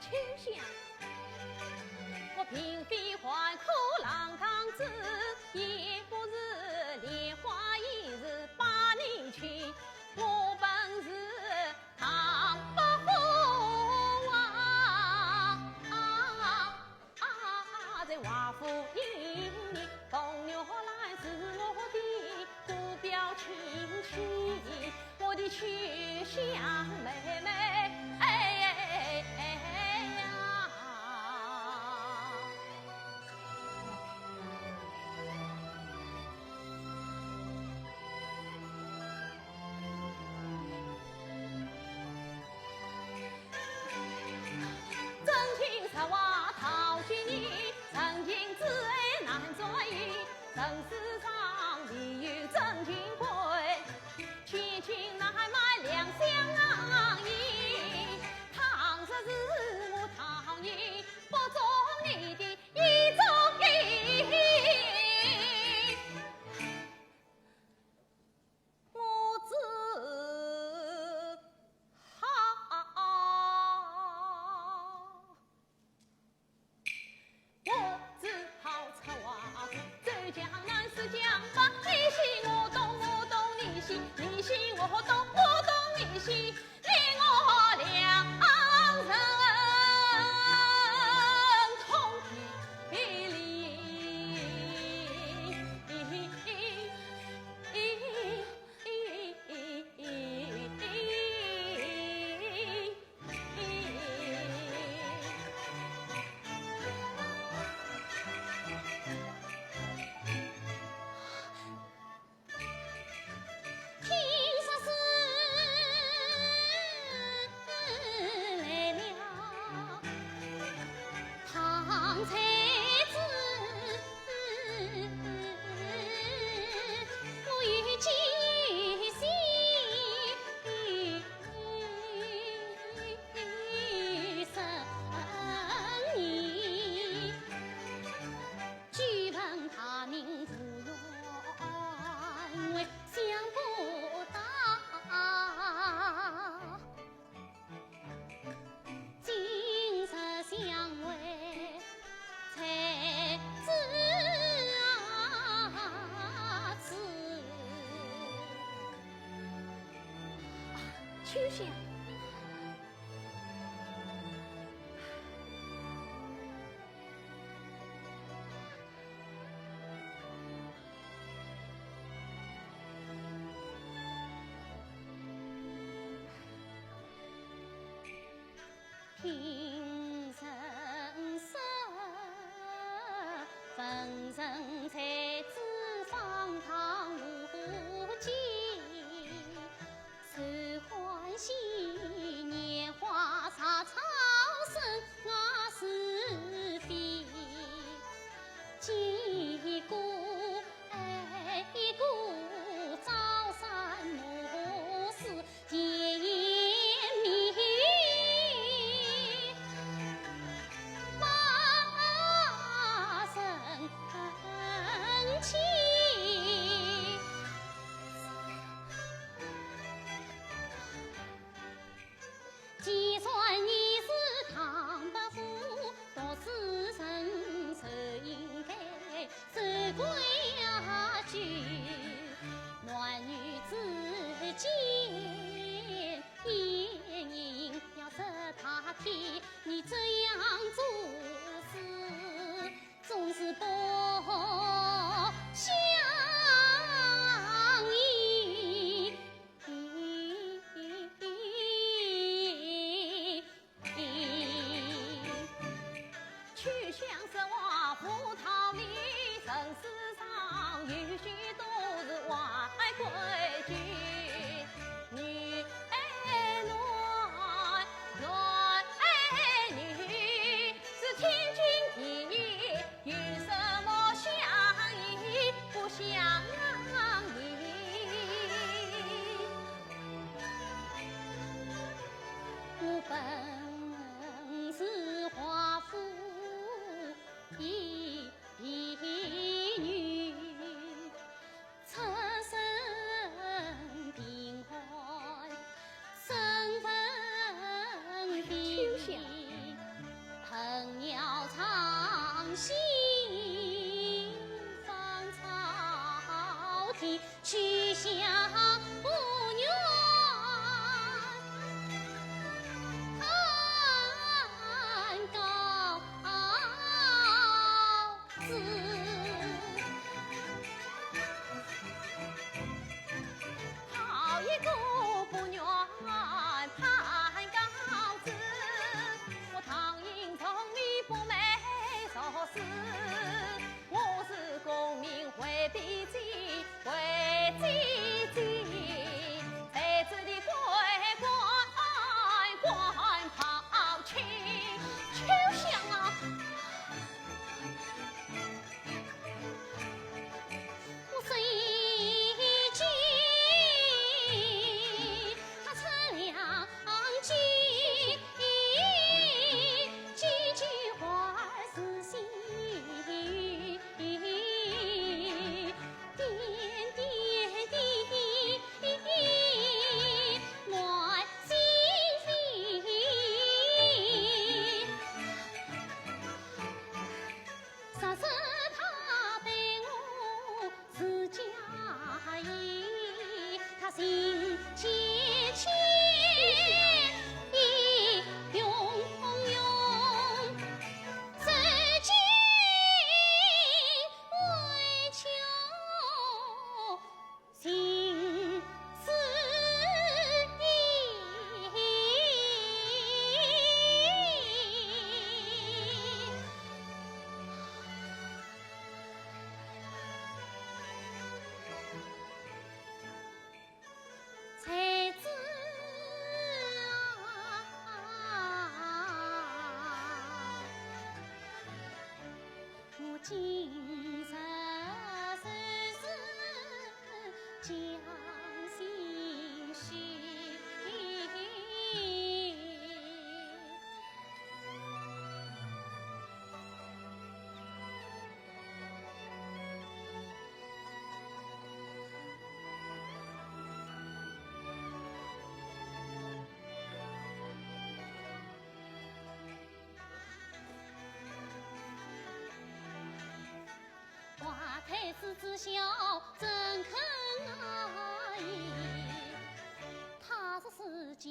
秋香，秋香。 听人说，文人才子方唐无忌，谁欢喜年华杂草生啊是非？结果哎，一个朝三暮四， 甜言蜜语把人欺。既然你是唐伯虎，读书人就应该 守规矩，男女之间，言行要识大体，你这样做事总是不相宜。 秋香说话无道理，人世上有许多是坏规矩，女爱男，男爱女，是天经地义。 有什么相宜不相宜？我本是华府一女，出身贫寒，身份低微，笨鸟唱戏，芳草地，去向不远。 好一个不愿攀高枝，我唐寅从来不美俗事，我是功名为必己，为己己，在这里关关关跑去。秋香啊！ 我虽见他出了京，几句话是心点点滴滴乱心飞。 若是他对我是假意，他心切切意永永，如今为求 心似意。才子啊，我今日就是 将心许。 花台诗之笑怎肯言？他是世间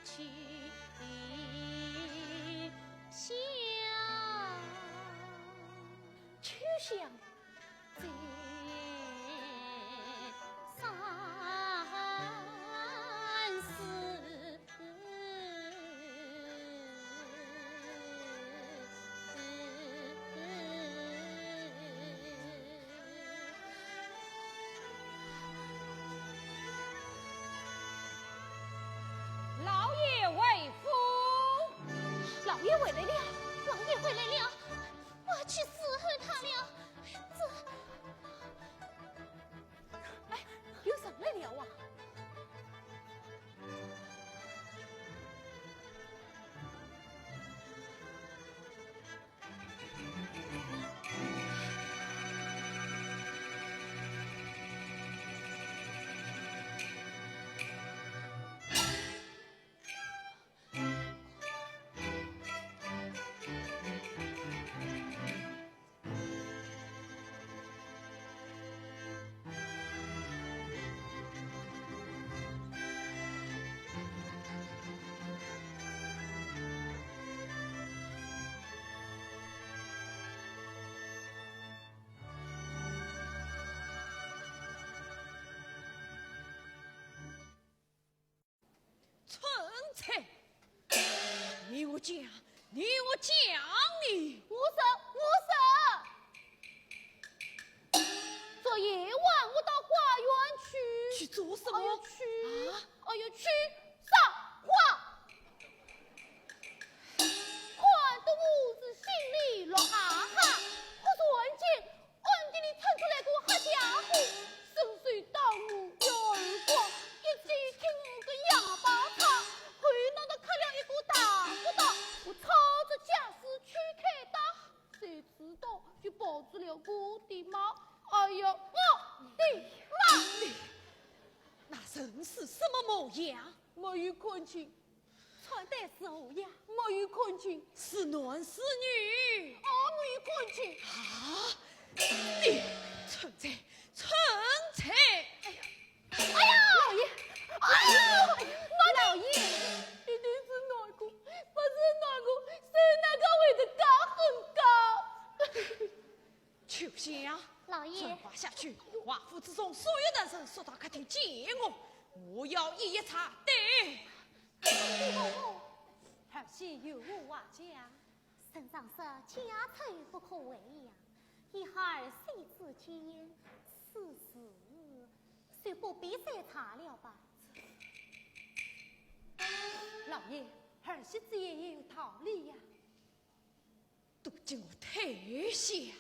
秋香。秋香。老爷回府。老爷回来了，老爷回来了，我要去伺候他了。这……哎，有人来了啊！ 春翠，你我讲，你我讲你。我说，我说，昨夜晚我到花园去。去做什么？哎呀，去，啊？哎呀，去赏花。看得我是心里乐哈哈，忽然间暗地里窜出来个黑家伙，伸手打我一耳光，一记踢我个哑巴叉，后脑袋磕了一个大不倒，我抄着家私去开打，谁知道就跑出了个我的妈！哎呀，我的妈！那人是什么模样？没有看清。 穿戴如何呀？没有看清。是男是女？啊，没有看清。啊！你，春翠，春翠！哎呀，哎呀，老爷，哎呀，老爷，一定是男的，不是男的，谁哪个会得高很高？ 秋香，老爷。传话下去，华府之中所有男人速到客厅见我，我要一一查对。母后，儿媳有何话讲？圣上说家丑不可外扬，以后儿媳之间，此事就不必再查了吧。老爷，儿媳之言也有道理呀。 都给我退下！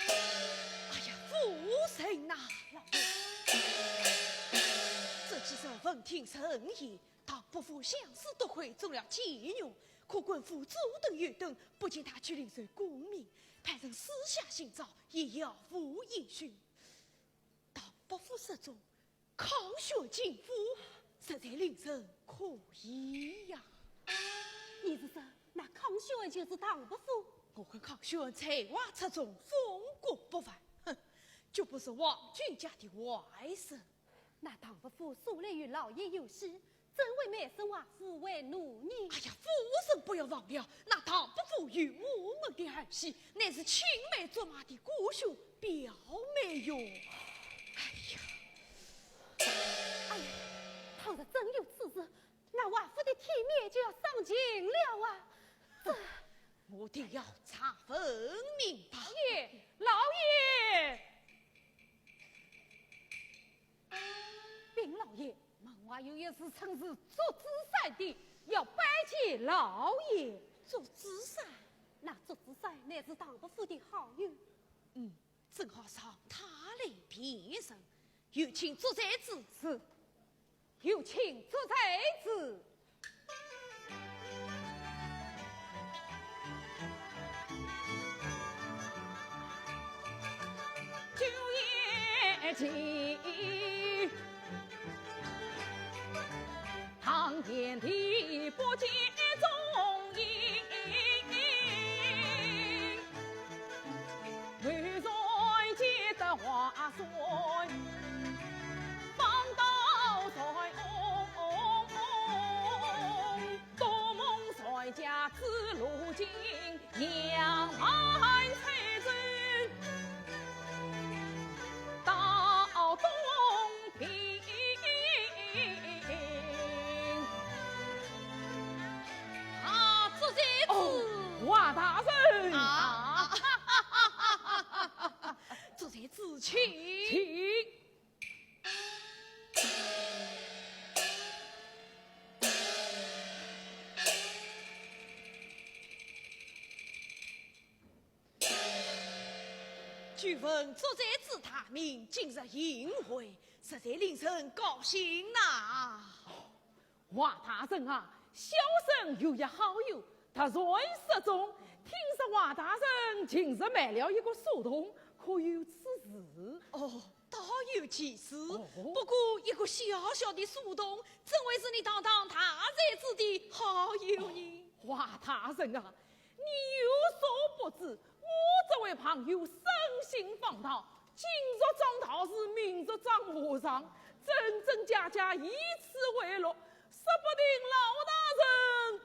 哎呀，夫人呐，老爷，这几日闻听人言，唐伯虎相思夺回，中了解元，可观府左等右等，不见他去领受功名，派人四下寻找，也杳无音讯。 唐伯虎失踪，康熙进府，实在令人可疑呀。你是说，那康熙就是唐伯虎？我看康熙才华出众，风骨不凡，哼，绝不是王君家的外甥。那唐伯虎素来与老爷有隙， 怎会卖身华府为奴呢？哎呀，夫人不要忘了，那唐伯虎与我们的儿媳乃是青梅竹马的姑兄表妹哟。哎呀，哎呀，倘若真有此事，那华府的体面就要丧尽了啊！这……我定要查问明白。老爷，老爷！ 禀老爷，门外有一侍称是祝枝山的，要拜见老爷。祝枝山？那祝枝山乃是唐伯虎的好友。嗯，正好上他来便是。有请祝才子。是，有请祝才子。 酒宴尽，堂前的八戒、众人，久闻作者之大名，今日幸会，实在令人高兴呐。王大人啊，小生有一好友，突然失踪，听说王大人近日卖了一个书童，可有此事？哦，倒有其事，哦。不过一个小小的书童，怎会是你堂堂大才子的好友呢？王大人啊， 你有所不知，我这位朋友生性放荡，今日装道士，明日装和尚，真真假假，以此为乐，说不定老大人，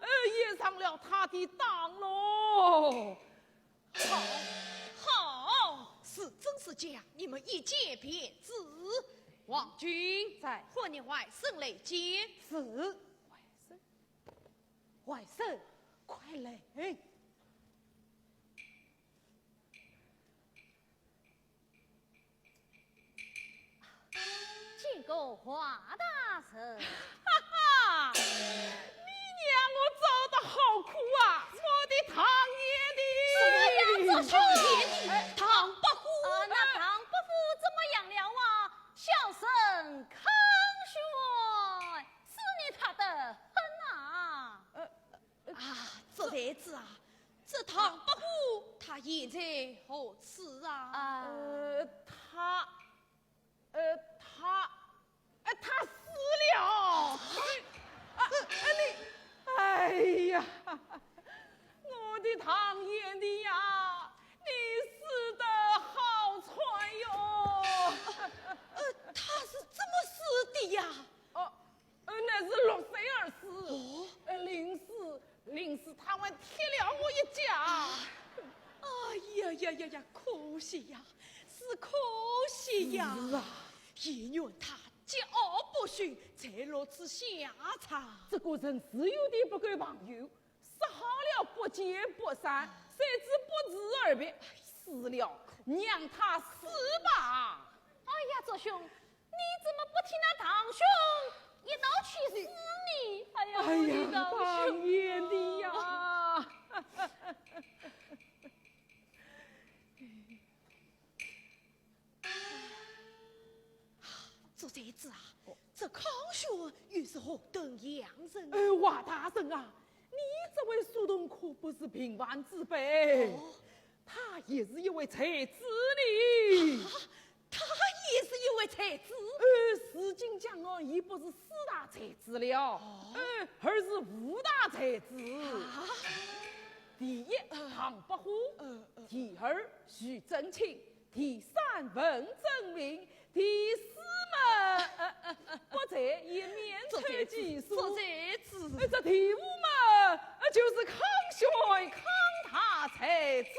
呃，也上了他的当喽。好，好，是真是假，你们一见便知。王军，在。唤你外甥来见。是。外甥。 外甥，快来！见过王大人。哈哈，你让我找得好苦啊，我的唐贤弟！什么呀？唐贤弟？哎，唐伯虎？啊，那唐伯虎怎么样了啊？小生康熙是你他的很啊。呃， 啊，这才子啊，这唐伯虎他现在何处啊？呃，他，呃，他，呃，他死了。啊，呃，你，哎呀，我的唐贤弟呀，你死得好惨哟。呃，他是怎么死的呀？哦， 呃，乃是落水而死。哦。呃，临死，临死他还踢了我一脚。哎呀呀呀呀，可惜呀，是可惜呀。是啊。也怨他桀骜不驯，才落此下场。这个人自幼的不够朋友，说好了不见不散，谁知不辞而别，死了，让他死吧。哎呀，祝兄， 你怎么不替那堂兄一道去死呢？哎呀，哎呀，我的堂兄啊！唐贤弟呀！这才子啊，这康兄又是何等样人啊？呃，王大人啊，你这位书童可不是平凡之辈。哦。 他也是一位才子呢。啊，他也是一位才子？呃，如今江岸已不是四大才子了，哦。呃，而是五大才子。啊？第一，呃，唐伯虎。呃，呃。第二，徐正卿。第三，文徵明。 第四嘛，呃，呃，呃，不才也免去其数。这才子，这才子。呃，这第五嘛，呃，就是康兄康大才子。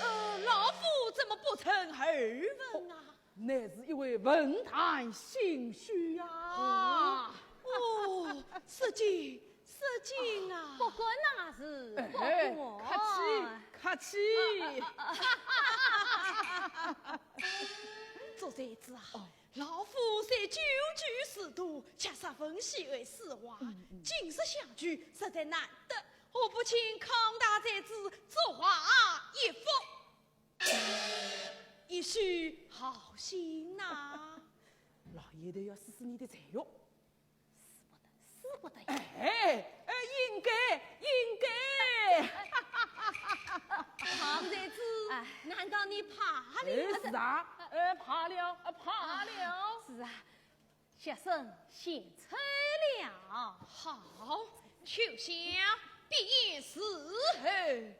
呃，老夫怎么不曾耳闻啊？乃是一位文坛新秀呀。哦，失敬，失敬啊。不敢那是，哎，不敢。客气，客气。这才子啊，哦。老夫虽久居仕途，却十分稀罕书画。嗯，嗯。今日相聚，实在难得，何不请康大才子作画一幅，一叙豪兴呐？老爷头要试试你的才学。 使不得，使不得呀。哎，哎，应该，应该。唐才子，哎。难道你怕了？哎，是啊，哎，怕了，哎，怕了。是啊，学生献丑了。好，秋香，闭眼试。哎。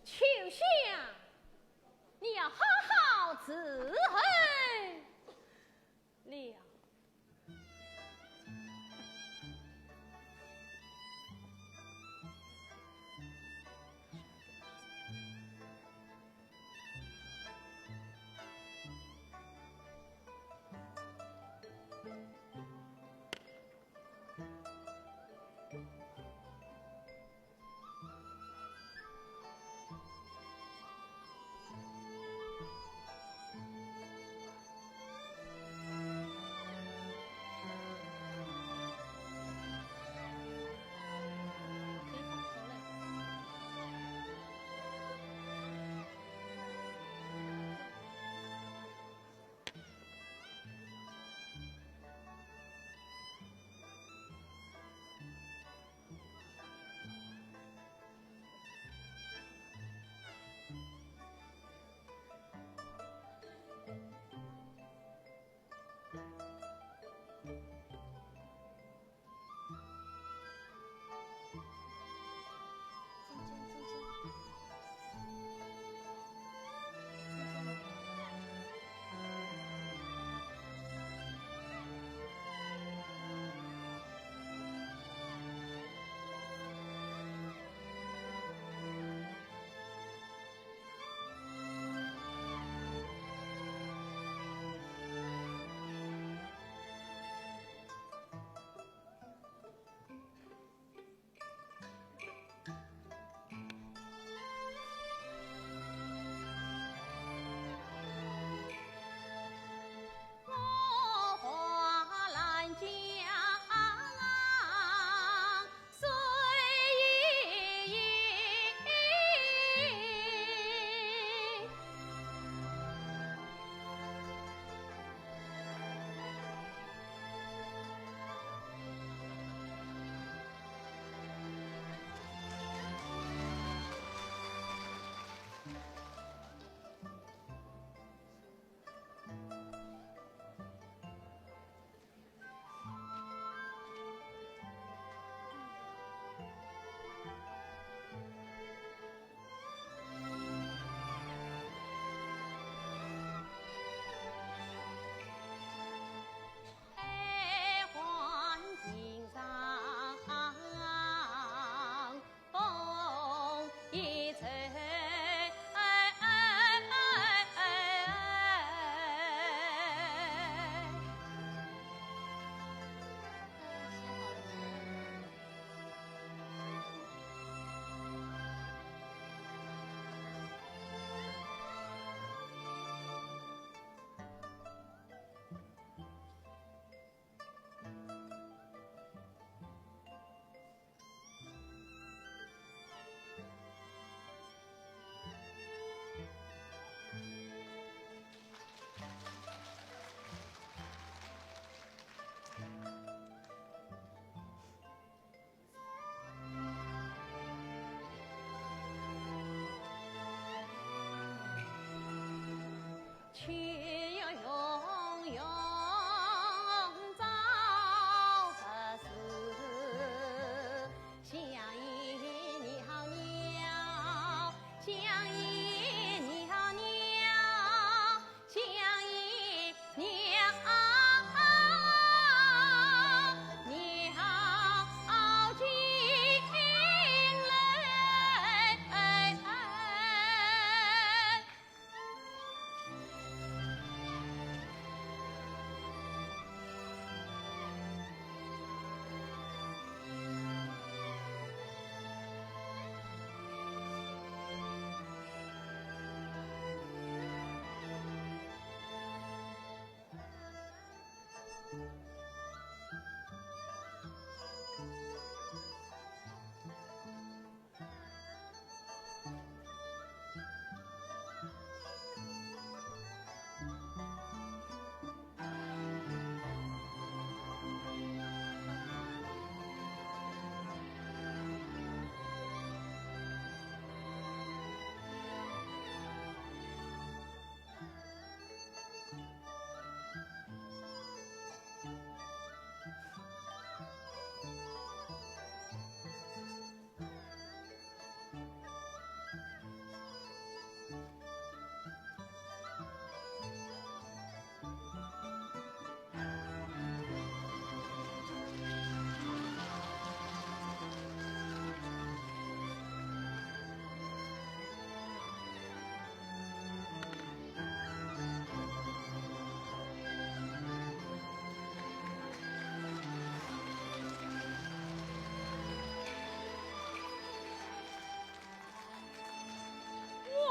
秋香，你要好好伺候了。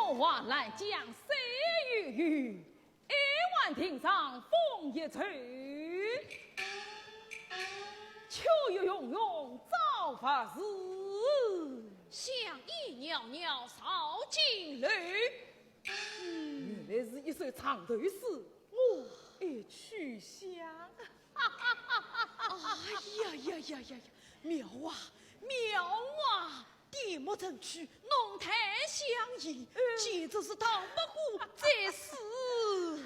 我话兰江水有鱼，一碗定上风一吹，秋雨融融燥不住。想你袅袅绕金楼。嗯，原来是一首藏头诗，我一曲香。哎呀呀呀呀呀，妙啊，妙啊！ 点墨成曲，弄台相迎，嗯。简直是唐伯虎在世。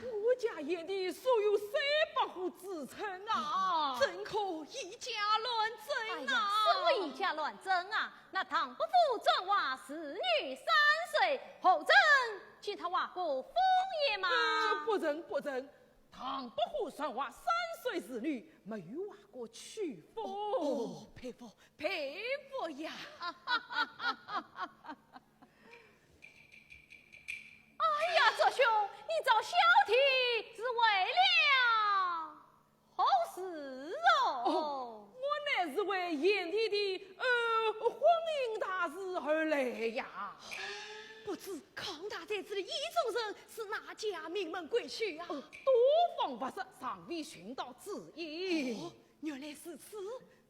我家贤弟素有三伯虎之称啊。怎可以以假乱真啊？哎呀，什么以假乱真啊？那唐伯虎专画仕女山水，何曾见他画过风月嘛？呃，不曾，不曾。 唐伯虎专画山水仕女，没有画过曲风。哦，哦，佩服，佩服呀！哎呀，祝兄，你找小弟是为了何事哦？哦，我乃是为贤弟的，呃，婚姻大事而来呀。不知康大才子的意中人 是哪家名门贵婿啊？哦，多方物色，尚未寻到知音。哦，原来如此。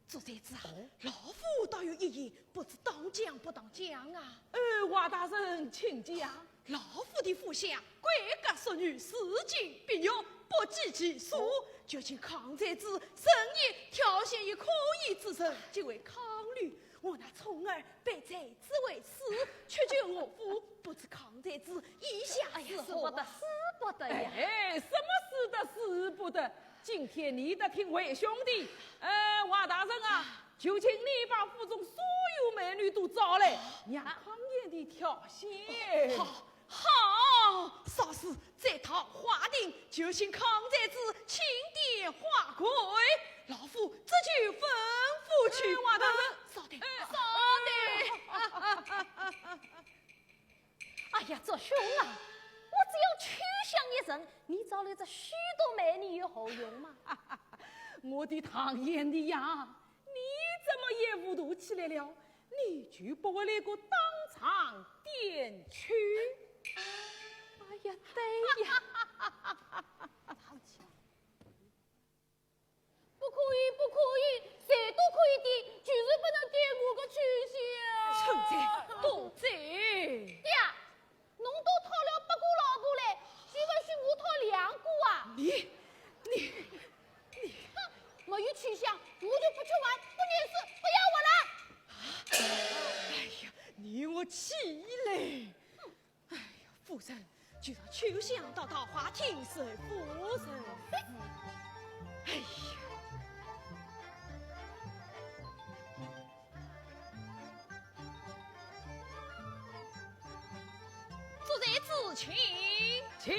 祝才子啊，哦。老夫倒有一言，不知当讲不当讲啊？呃，华大人请讲。老夫的府下闺阁淑女，四近必欲，不计其数，哦。就请康才子任意挑选一可疑之人，即为康女。我那聪儿 拜才子为师，屈就我府，不知康才子意下如何啊？哎呀，使不得，使不得呀！哎，什么使得使不得？今天你得听为兄的。呃，华大人啊，就请你把府中所有美女都招来，让康贤弟挑选。好，好，少时再讨花锭，就请康才子钦点花魁，老夫这就吩咐去。哎，华大人。稍等，哎，稍等。 哎呀，祝兄啊，我只要曲香一人，你招来这许多美女有何用嘛？我的唐贤弟呀，你怎么也糊涂起来了？你就不会来个当场点曲？哎呀，对呀。好巧。 不可以，不可以，谁都可以点，就是不能点我个曲香。混账，多嘴！爹，侬都讨了八个老婆嘞，是不是我讨两个啊？你，你，你！哼，没有曲香，我就不去玩，不念书，不要我了。哎呀，你我气嘞！ 哎呀，夫人，就让秋香到桃花厅受夫人。哎呀！主子请。请。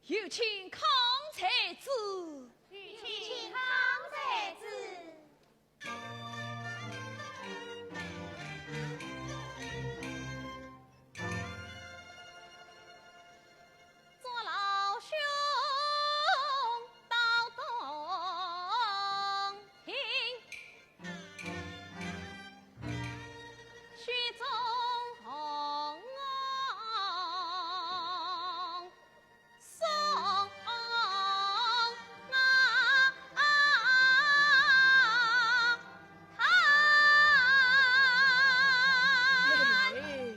有请康才子。有请康才子。 祝老兄到洞庭，雪中送啊。哎。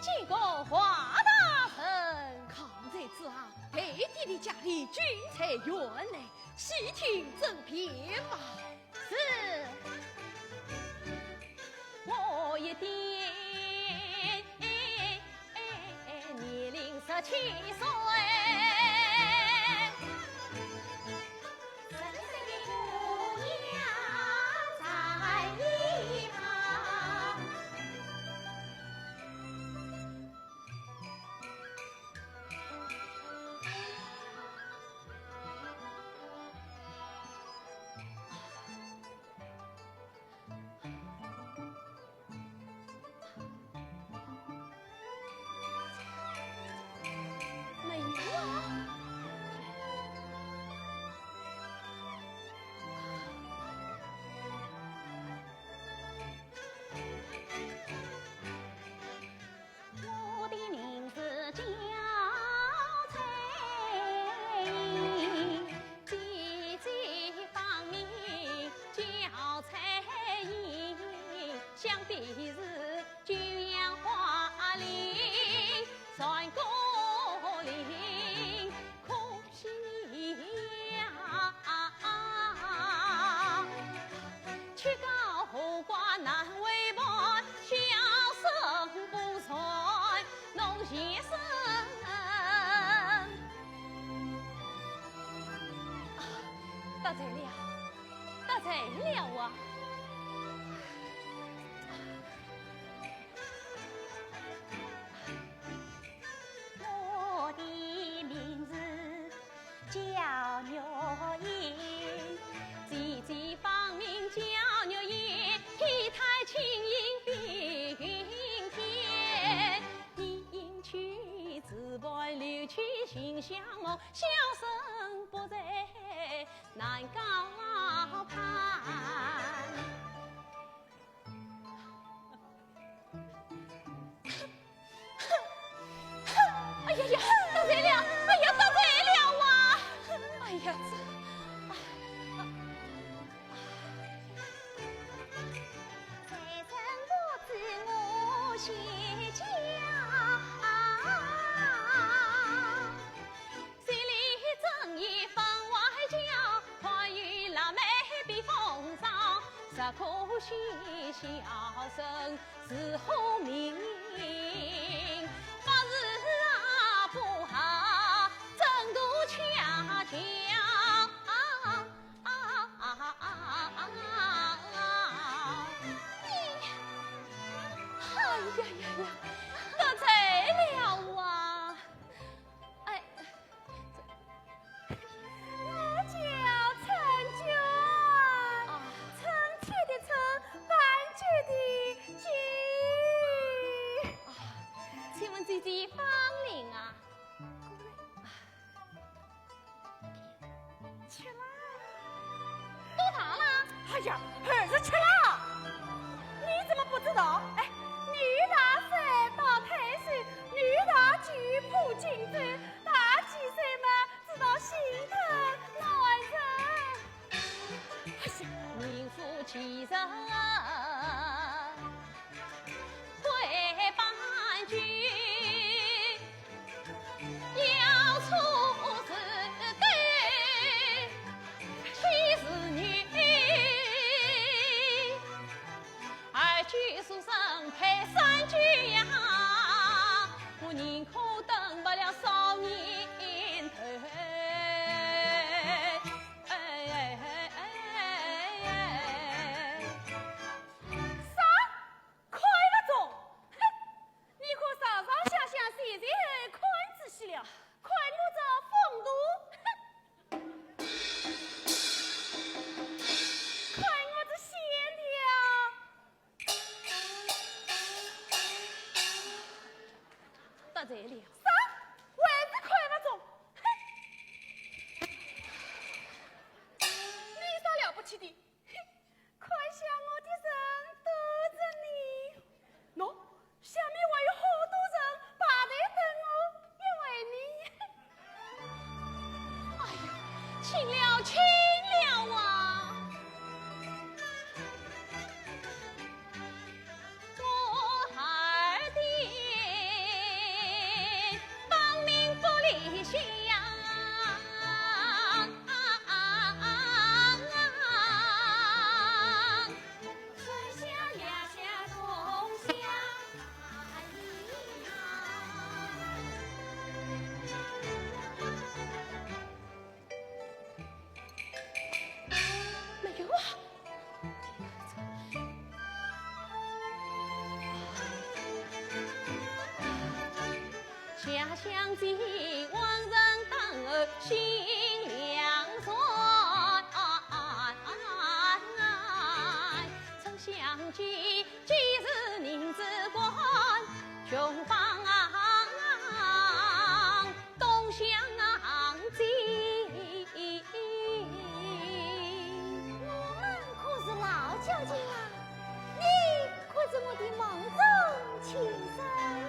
见过华大人。康才子啊，弟弟的家里君在园内，细听怎便吧。是。我一定年龄十七岁。 没有啊。我的名字叫 姐姐芳名叫采萍，想必是九阳花林传歌令，可惜你呀，去告后官难为伴，小生不传。 侬先生。啊，得罪了，得罪了啊！我的名字 叫玉英，姐姐芳名叫玉英，体态轻盈比云天。你应去自伴留取，心向我，小生不在，难高攀。 哎呀呀，得罪了！哎呀，得罪了啊！哎呀，这……哎呀呀呀，得罪了啊！哎，我叫春娟，啊。春天的春，半截的截。啊，请问姐姐芳龄啊？七啦。多大啦？哎呀，二十七啦！你怎么不知道？哎，女大三抱太岁，女大九破金州，大几岁嘛，知道心疼老人。哎呀，名副其实啊，会半句。 要出自对，岂是女？二句书生配三句呀，我宁可等不了少年头。哎，哎，哎，哎，哎。啥？ 看勿中？哼，你可常常想想前前后后看仔细了，看我这风度，哼，看我这线条。得罪了。啥？还是看勿中？哼，你有啥了不起的？ 看相我的人多着呢。喏，下面还有好多人排队等我，因为你。哎呀，请了，请了啊！我二弟，芳名不离香。 没有啊。 家乡近，往日当儿心良善。春相见，几时人之官，穷方东乡近。我们可是老交情啊，你 可是我的梦中情人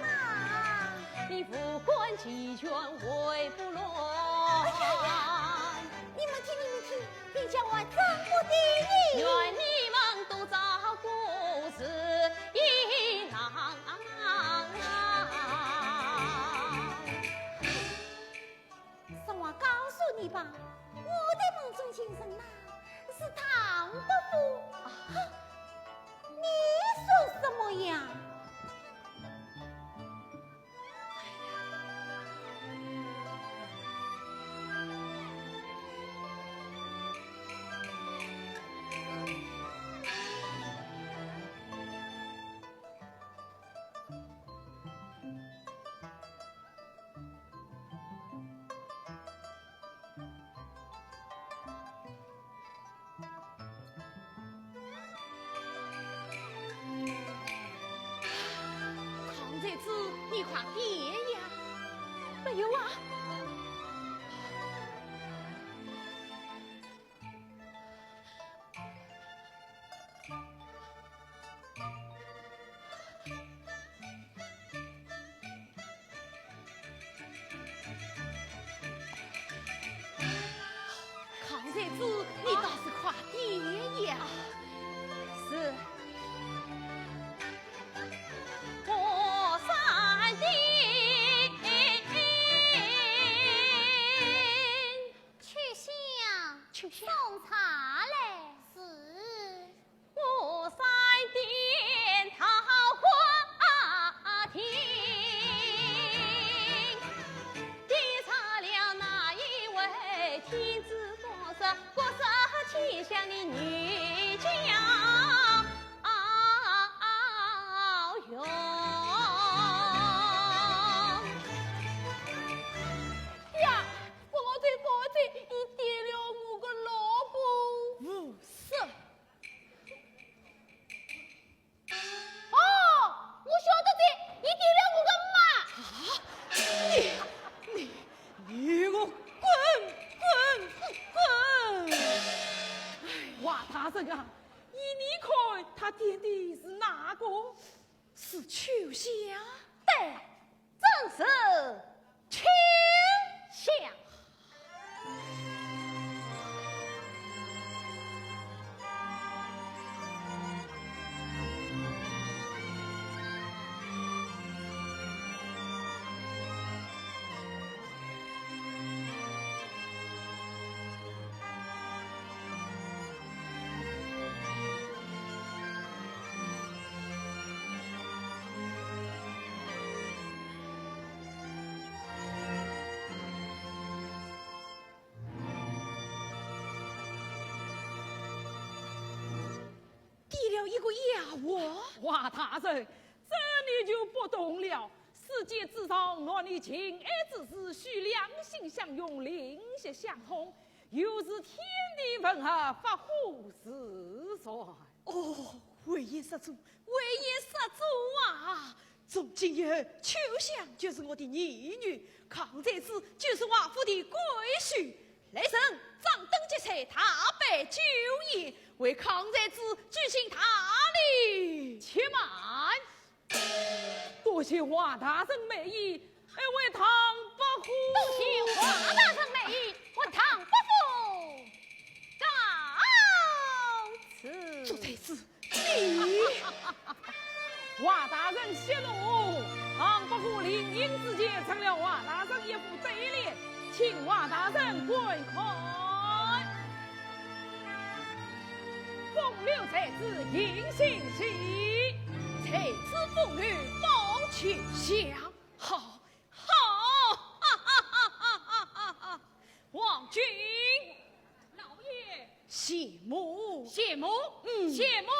呐。你无关其权，为不乱。哎呀呀，你们听，你们听，边家还真不得意。愿你们多照顾是一郎。实话告诉你吧，我的梦中情人呐，是唐伯虎。啊，你说什么呀？邝才子，你快点呀！没有啊。 邝才子，你倒是快点呀！是。我三弟。秋香，秋香。送茶来。是。 我三弟啊，依你看，他点的是哪个？是秋香？对，正是秋香。 点了一个丫鬟。华大人，这你就不懂了。世间之上，男女情爱之事，须两心相拥，灵犀相通，又是天地文合，不和时传。哦，慧眼识珠，慧眼识珠啊！从今以后，秋香就是我的义女，康才子就是华府的贵婿。来人，掌灯结彩，大摆酒宴，为康才子举行大礼。且慢，多谢华大人美意，哎，为唐伯虎。多谢华大人美意，为唐伯虎告辞。做才子，你。华大人息怒，唐伯虎临行之前，成了华大人一副对联，请华大人观看。风流才子行行喜，才子风流报秋香。好，好，哈哈哈哈哈哈！王君，老爷，谢幕。谢幕？嗯。谢幕喽！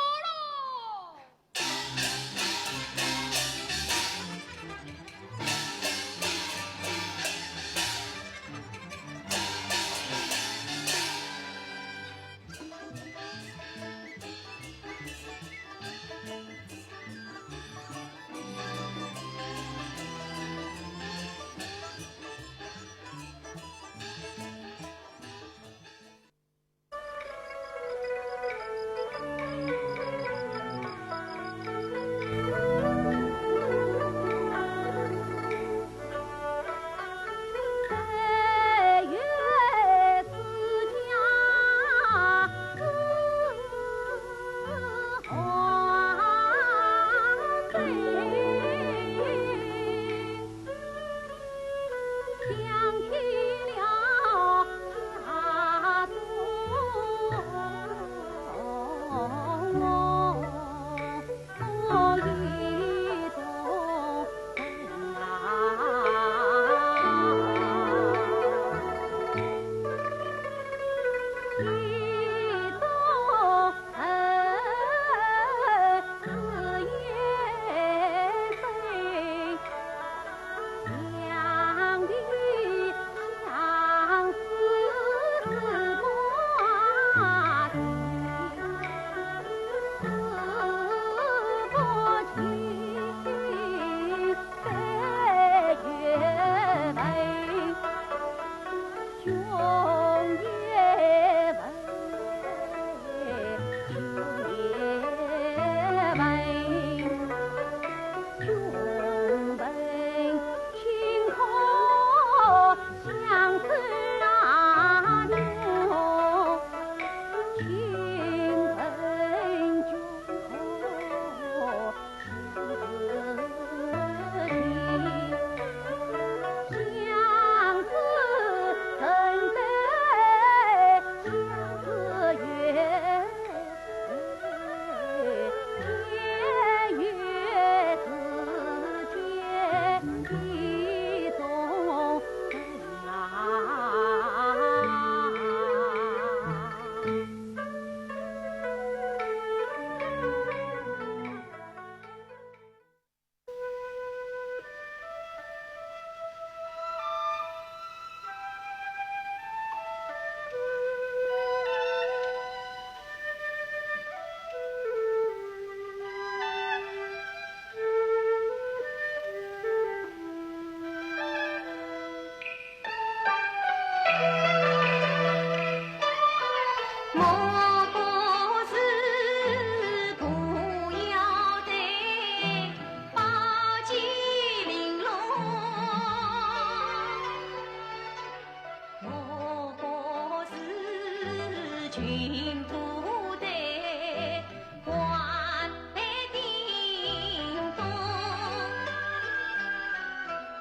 群部队关北叮咚，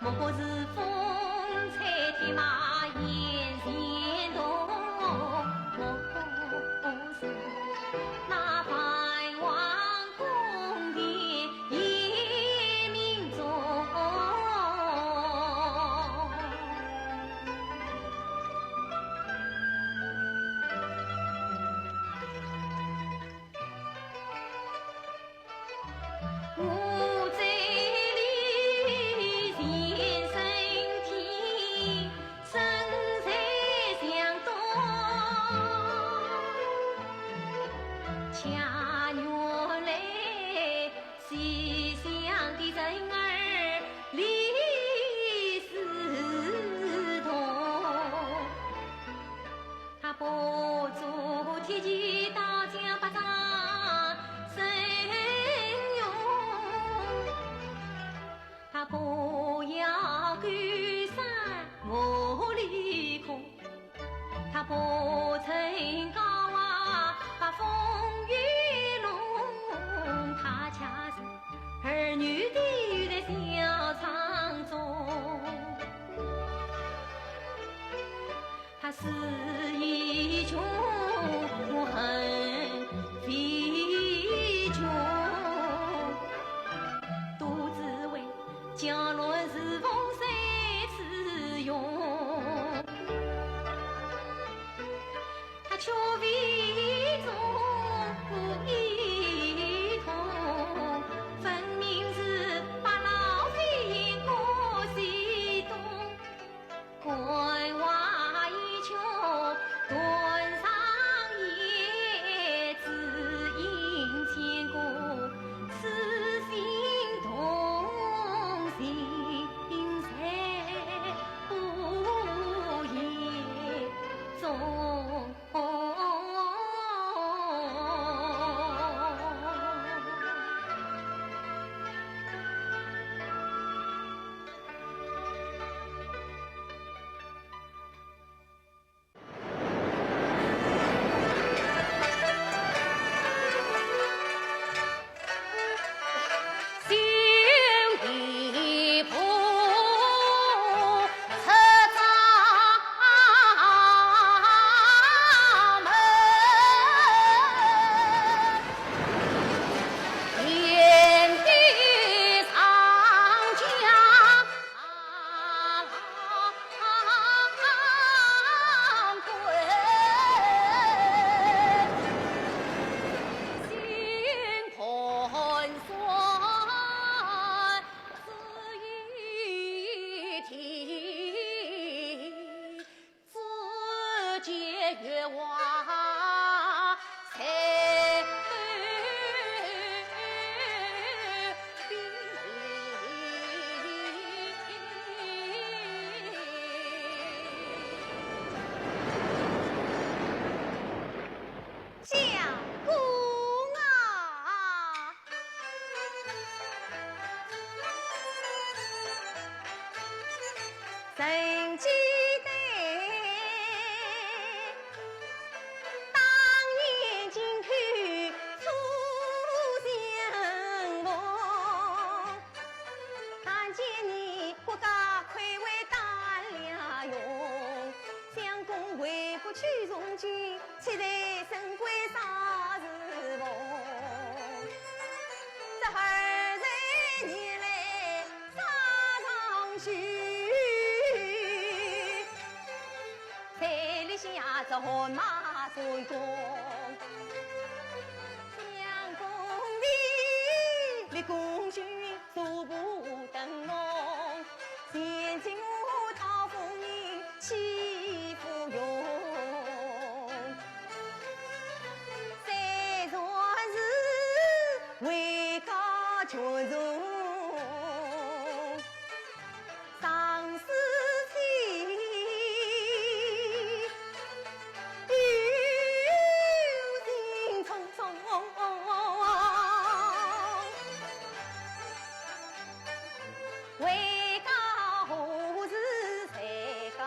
莫不是风吹铁马眼前动，莫不是那繁华宫殿 夜明钟。我这里前升天，身在向东，恰原来 西厢的人儿李思彤，他不做铁骑刀将百丈神勇，他不要高山我立空。 他不曾高啊，把风雨弄，他恰是儿女的在小窗中。他是一穷，我很贫穷，都只为 家乱如风三次涌，他却非中一通，分明是把老贼过西东。 关外一穷断上也，只因千古痴心同心，谁不言中。 相公啊！ 曾记得当年金口初相逢，但见你骨架魁伟胆量雄，相公为国去从军， 七十升官啥时逢？这二十年来啥长休？山里向这汗马充公，相公你立功勋 做不得我，前程我讨夫人去赴用。虽然是为家绝种，上世情 有情匆匆，为家何事在家，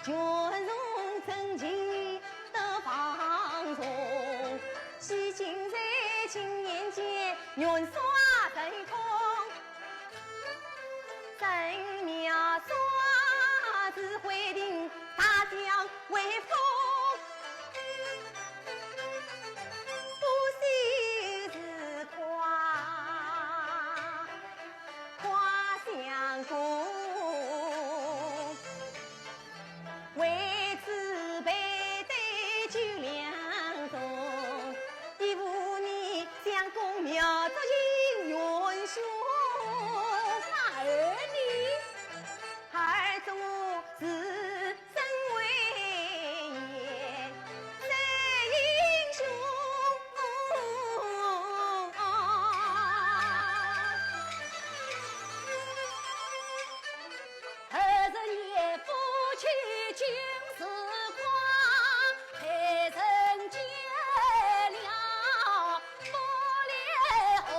全从真情元帅神通，神妙耍智慧定，大将威风，不许自夸，夸相公。 为子辈对酒两盅，一壶你相公妙作英雄。那儿呢？儿子是身为也，是英雄。 二十年夫妻金时光，被人揭了不了红。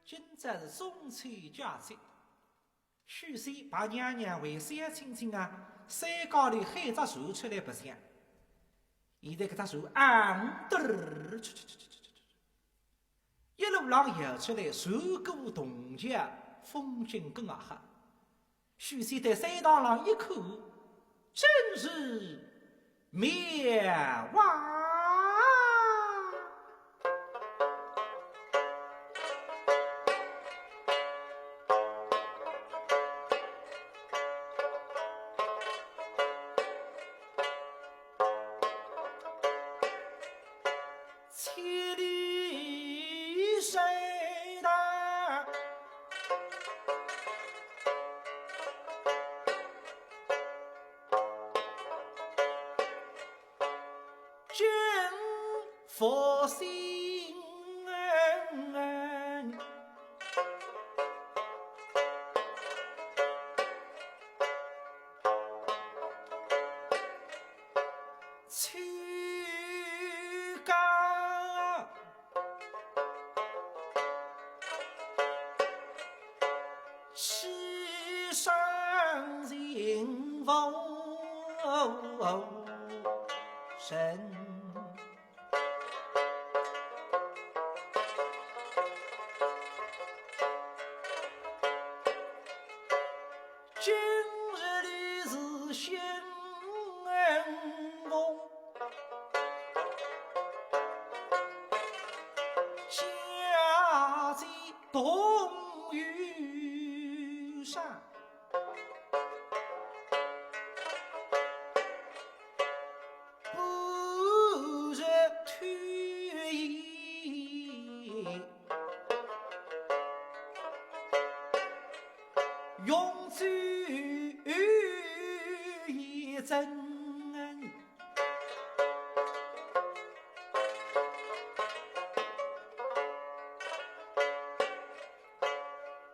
今朝是中秋佳节，许仙陪娘娘还有小青青啊，山高头喊只船出来白相。 现在搿只船啊，嘚儿，一路浪摇出来，船过洞桥，风景更好。许仙对山塘浪一看，真是妙啊！ 千里山大，真佛心。 秋高气上心浮沉。 今日里是新婚，佳节同游赏。 不如退一永居一阵。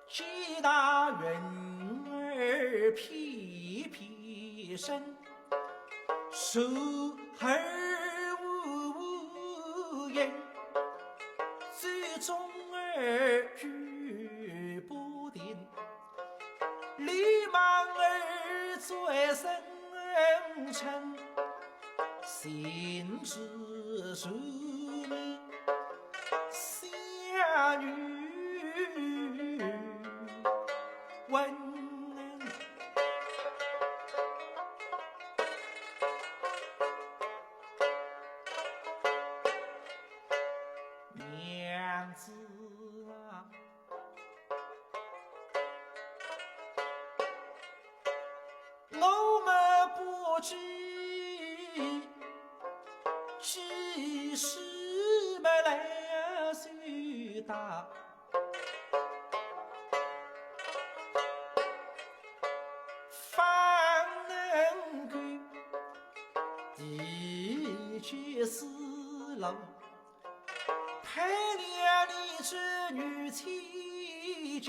几大云儿翩翩升，时而乌云，最终而举不定，连忙而转身称，行至树林。 下女问娘子啊， 我们不知几时没来修道，方能够提起思路。 配了你这女千金，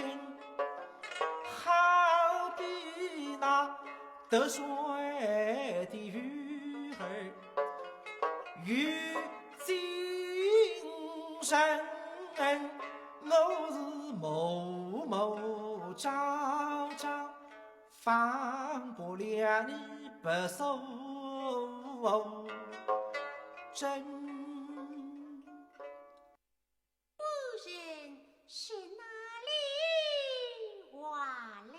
好比那得水的鱼儿，游进深，我是暮暮朝朝帮不了你白素贞。夫人是哪里话来？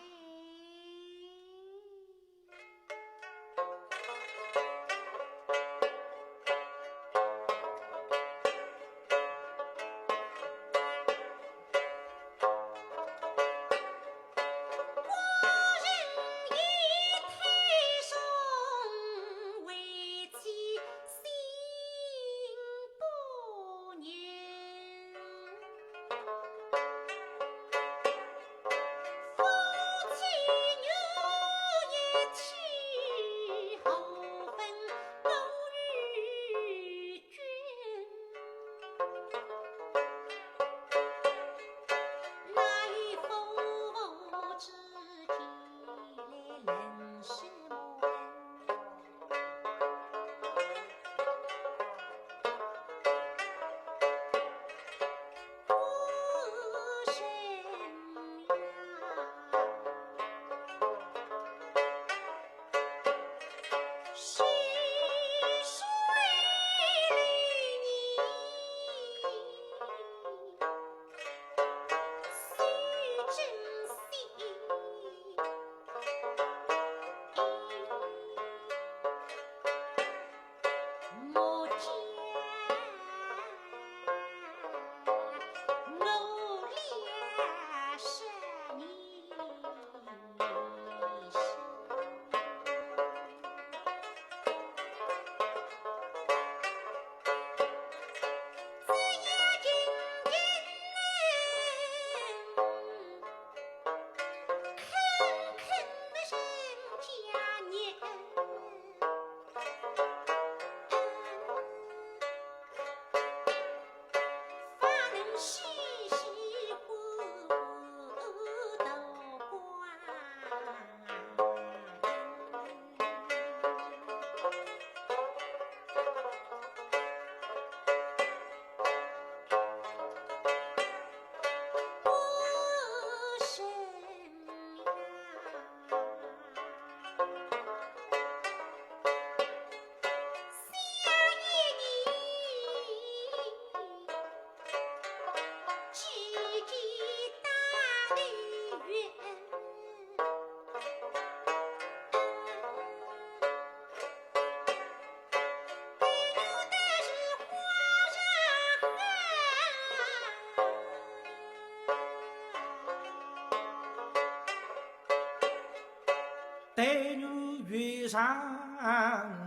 待奴与上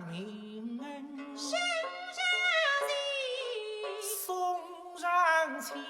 命恩，送上情。